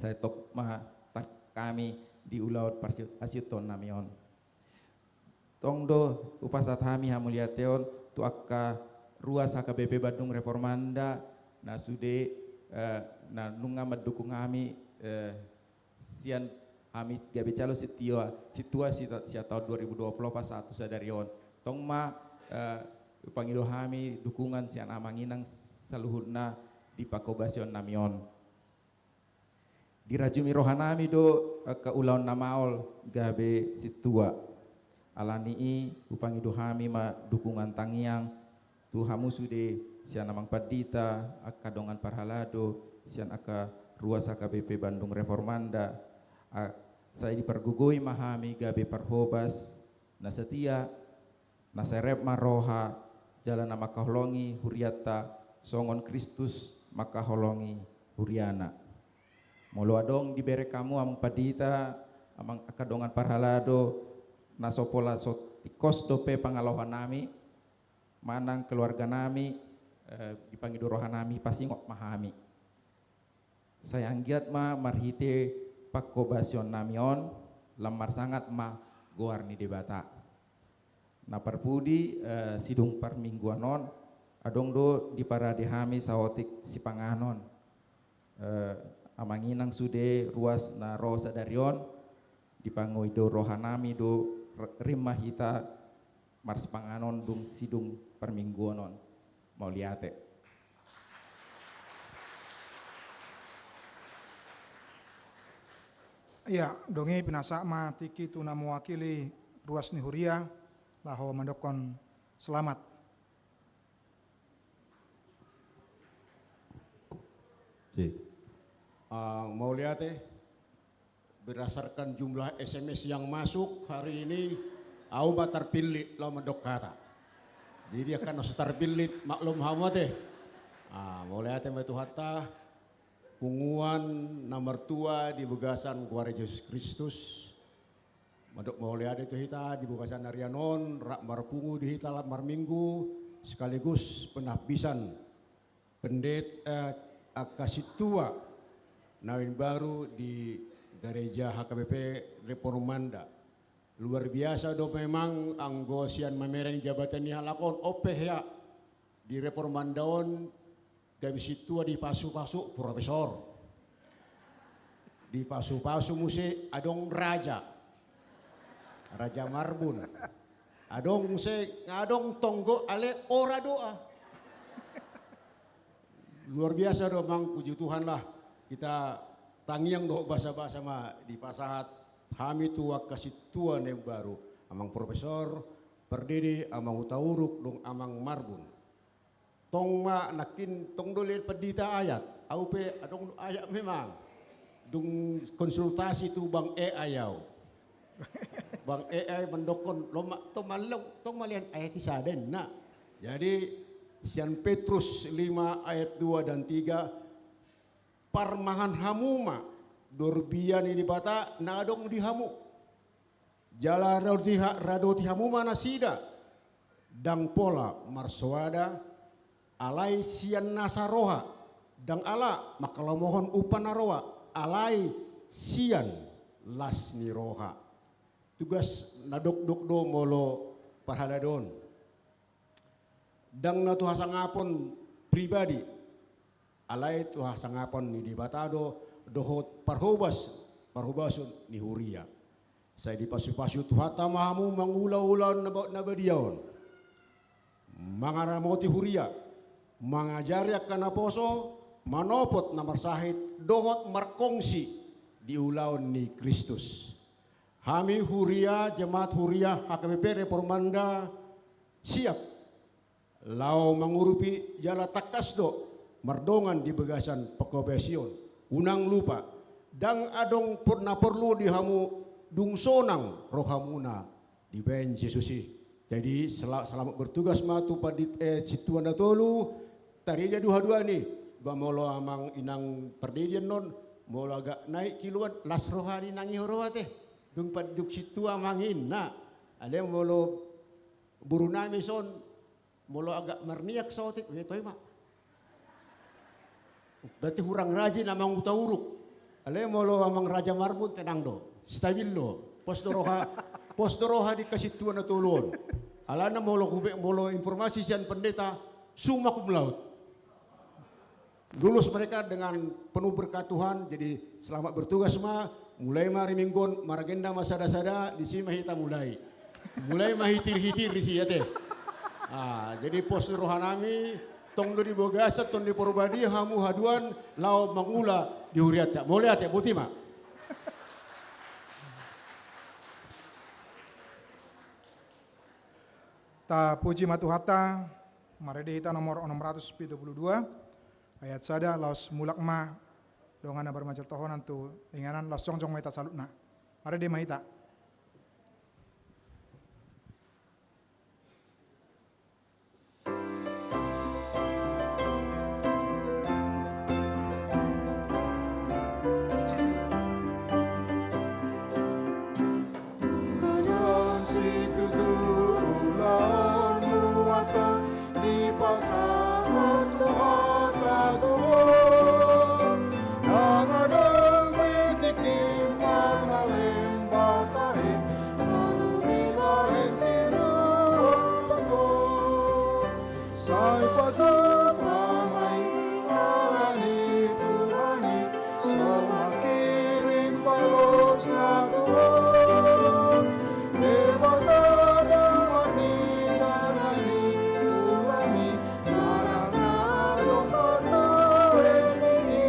sai tok ma tangkas hami di ulaon parsi-, parsiuton nami on. Tong do hupasahat hami hamuliateon tu angka ruas H K B P Bandung Reformanda na sude, eh, na nunga mandukung hami, eh, sian hami gabe jalo sintua, sintua si ta-, sian taon dua ribu dua puluh opat sahat tu sadari on. Tong ma, eh, pangido hami dukungan sian Amang Inang saluhutna di panghobasion nami on. Dirajumi roha nami do angka ulaon na maol gabe sintua. Ala ni i hupangido hami ma dukungan tangiang tu hamu sude sian Amang Pandita, angka dongan parhalado, sian angka ruas H K B P Bandung Reformanda, a-, sai dipargogoi ma hami gabe parhobas na setia, na serep ma roha, jala na mangkaholongi hurianta songon Kristus mangkaholongi huriana. Molo adong dibereng hamu Amang Pandita, Amang angka dongan parhalado, na so pola so tingkos dope pangalaho nami, manang keluarga nami, eh, dipangido roha nami, pasingot ma hami. Sai anggiat ma marhite panghobasion nami on, lam marsangap ma goar ni Debata. Na parpudi, eh, sidung parmingguan on, adong do diparade hami saotik sipanganon. Eh, Amang Inang sude ruas na ro sadari on, dipangido roha nami do r-, rim ma hita marsipanganon dung sidung parmingguon on. Mauliate. Ia, dung i pinasahat ma tingki tu na mewakili ruas ni huria, laho mandokkon selamat. Oke. Ah, mauliate. Berdasarkan jumlah S M S yang masuk hari ini, au ma tarpillit laho mandok hata. Jadi angka na so tarpillit, maklum hamu ate. Ah, mauliate ma tu Tuhanta, punguan na martua di bagasan goar ni Jesus Kristus. Mandok mauliate tu hita di bagasan arian on, rap marpungu di hita lam marminggu, sekaligus penahbisan pendet-, eh, angka sintua na imbaru di Gareja H K B P Reformanda. Luar biasa do memang anggo sian mamereng jabatan ni halak on, on pe hea di Reformanda on gabe sintua dipasupasu profesor. Dipasupasu muse adong raja. Raja Marbun. Adong muse, adong tonggo ale ora doa. Luar biasa do, amang, puji Tuhan lah. Hita tangiang dohot basabasa ma dipasahat hami tu angka sintua na imbaru, amang Profesor, pardede, amang Hutauruk, dung amang Marbun. Tong ma nangkin, tong do lehen pandita ayat. Au pe adong do ayat memang. Dung konsultasi tu Bang A I au. Bang A I mandokkon, lo ma, tong ma lehen, tong ma lehen ayat i sada, ninna. Jadi, sian Petrus lima ayat dua dan tiga, parmahan hamu ma dorbia ni Debata na adong di hamu. Jala radoti ha-, radoti hamu ma nasida, ndang pola marsoada, alai sian nasa roha, ndang ala mangkalomohon umpa na roa, alai sian las ni roha. Tugas na dokdok do molo parhalado on. Ndang na tu hasangapon pribadi, alai tu hasangapon ni Debata do, dohot parhobas, parhobason ni huria. Sai dipasupasu Tuhanta ma hamu mangula ulaon na ba-, na badia on. Mangaramoti huria, mangajari angka naposo, manopot na marsahit, dohot markongsi di ulaon ni Kristus. Hami huria, jemaat huria H K B P Reformanda, siap laho mangurupi jala tangkas do mardongan di bagasan panghobasion. Unang lupa, ndang adong por-, na porlu di hamu dung sonang rohamuna dibahen Jesus i. Jadi, sela-, selamat bertugas ma tu pandit-, eh, sintua na tolu, tarida do haduan i, ba molo amang inang pardede annon, molo agak naik kiloan, las roha ni inang i, huroha ate. Dung panduk sintua amang i, ninna. Alai molo boru nami son, molo agak marniak saotik, be toe ma. Berarti hurang rajin amang Hutauruk. Alai molo amang Raja Marbun, tenang do. Stabil do. Pos do roha, pos do roha di angka sintua na tolu on. Alana molo hube-, molo informasi sian pendeta, summa cum laude. Lulus mereka dengan penuh berkat Tuhan, jadi selamat bertugas ma. Mulai ma ari Minggu on, maragenda ma sada-sada, disi ma hita mulai. Mulai ma hitir-hitir disi, ate. Ah, jadi pos ni roha nami, tong do di bagasan, tong di Parbadia, hamu haduan, laho mangula di hurianta. Mauliate, botima. Tapuji ma Tuhanta. Marende hita nomor onom ratus pitu pulu dua, ayat sada, laos mulak ma dongan na marmansur tohonan tu inganan, laos jongjong ma hita saluhutna. Marende ma hita. Situtu ulaon nuaengku dipasahat Tuhanta tu ho. Ndang adong be tingki marhalembatahe, molo dibahen tiruon tu ho. Sai patupa ma i ala ni Tuhan i, so mangkirim balosna tu ho. Debata na marnida na niula ni, manang na adong parnuaenna i.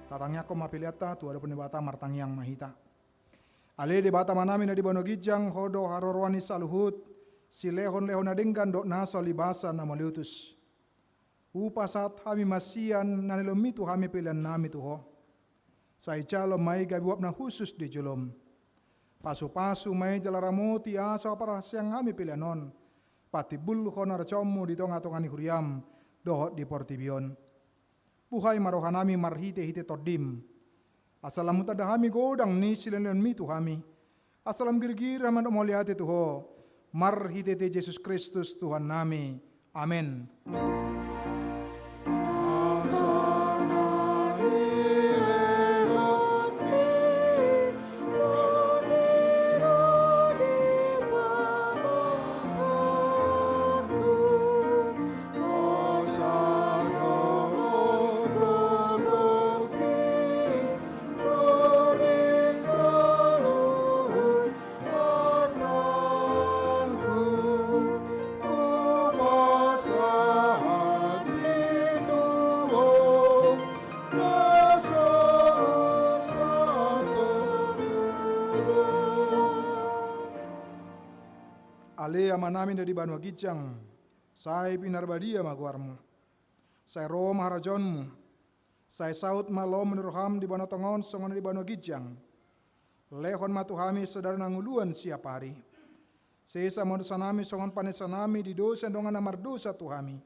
Tatangiangkon ma peleanta tu adopan ni Debata, martangiang ma hita. Ale Debata Amanami na di banua ginjang, Ho do haroroan ni saluhut silehonlehon na denggan dohot nasa ulibasan na mauliutus. Hupasahat hami ma sian na nilehonMi tu hami peleannami tu Ho. Sai jalo ma i gabe uap na hushus di jolom. Pasupasu ma i jala ramoti asa huparhaseang hami pelean on patimbulhon harajaonMu di tongatonga ni huriaM dohot di portibi on. Buhai ma rohanami marhitehite TondiM, asa lam hutanda hami godang ni silehonlehonMi tu hami, asa lam girgir hami mandok mauliate tu Ho, marhitehite Jesus Kristus Tuhannami. Amen. Nami na di banua ginjang, sai pinarbadia ma goarmu. Sai ro ma harajaonmu. Sai saut ma lomo ni roham di banua tonga on songon na di banua ginjang. Lehon ma tu hami sadari na hangoluan siapari. Sesa ma dosanami songon panesanami di dosa ni dongan na mardosa tu hami.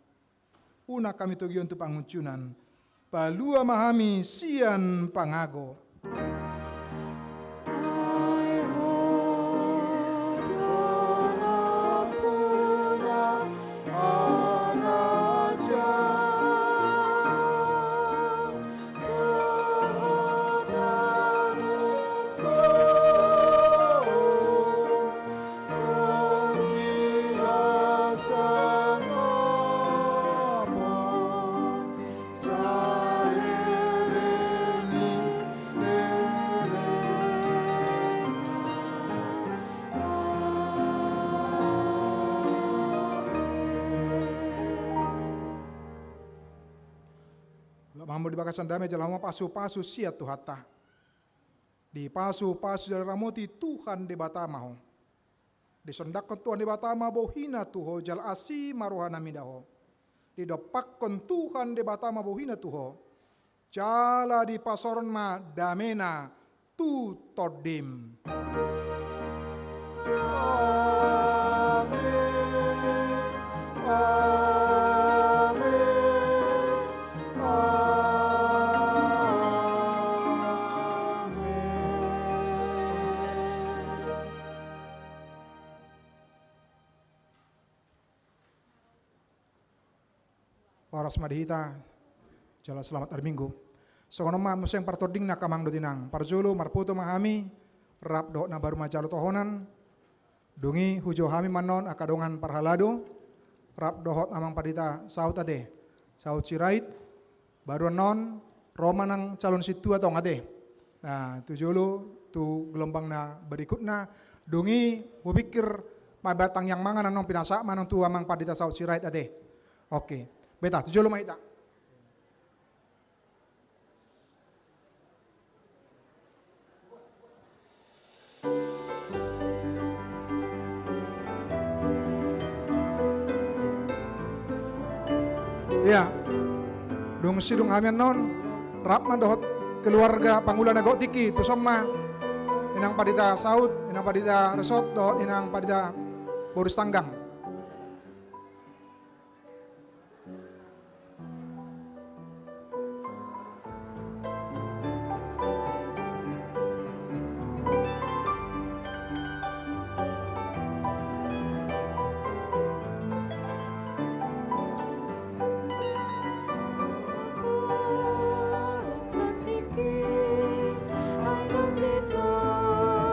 Unang hami togihon tu pangunjunan. Palua ma hami sian pangago. Lam hamul di bagasan dame jala hamul pasu-pasu sian Tuhanta. Dipasu-pasu jala diramoti Tuhan Debata ma ho. Disondangkon Tuhan Debata ma bohina tu ho jala asi ma rohana mida ho. Didompakkon Tuhan Debata ma bohina tu ho. Jala dipasaor ma damena tu tondim. Amen. Amen. Amen. Horas ma di hita, jala selamat hari Minggu. Songon on ma muse partondingna, angka amang dohot inang. Parjolo marfoto ma hami, rap dohot na baru manjalo tohonan. Dung i hujou hami ma annon angka dongan parhalado, rap dohot amang pandita Saud ate. Saud Sirait, baru annon ro ma nang calon sintua tong ate. Nah, tu jolo, tu gelombang na berikutna, dung i hupikir mambahen tangiang mangan annon, pinasahat ma annon tu amang pandita Saud Sirait ate. Oke. Beta, tu jolo ma hita. Ia, dung sidung hami annon, rap ma dohot keluarga pangula na gok tingki, tu son ma inang pandita Saud, inang pandita Resot, dohot inang pandita boru Sitanggang.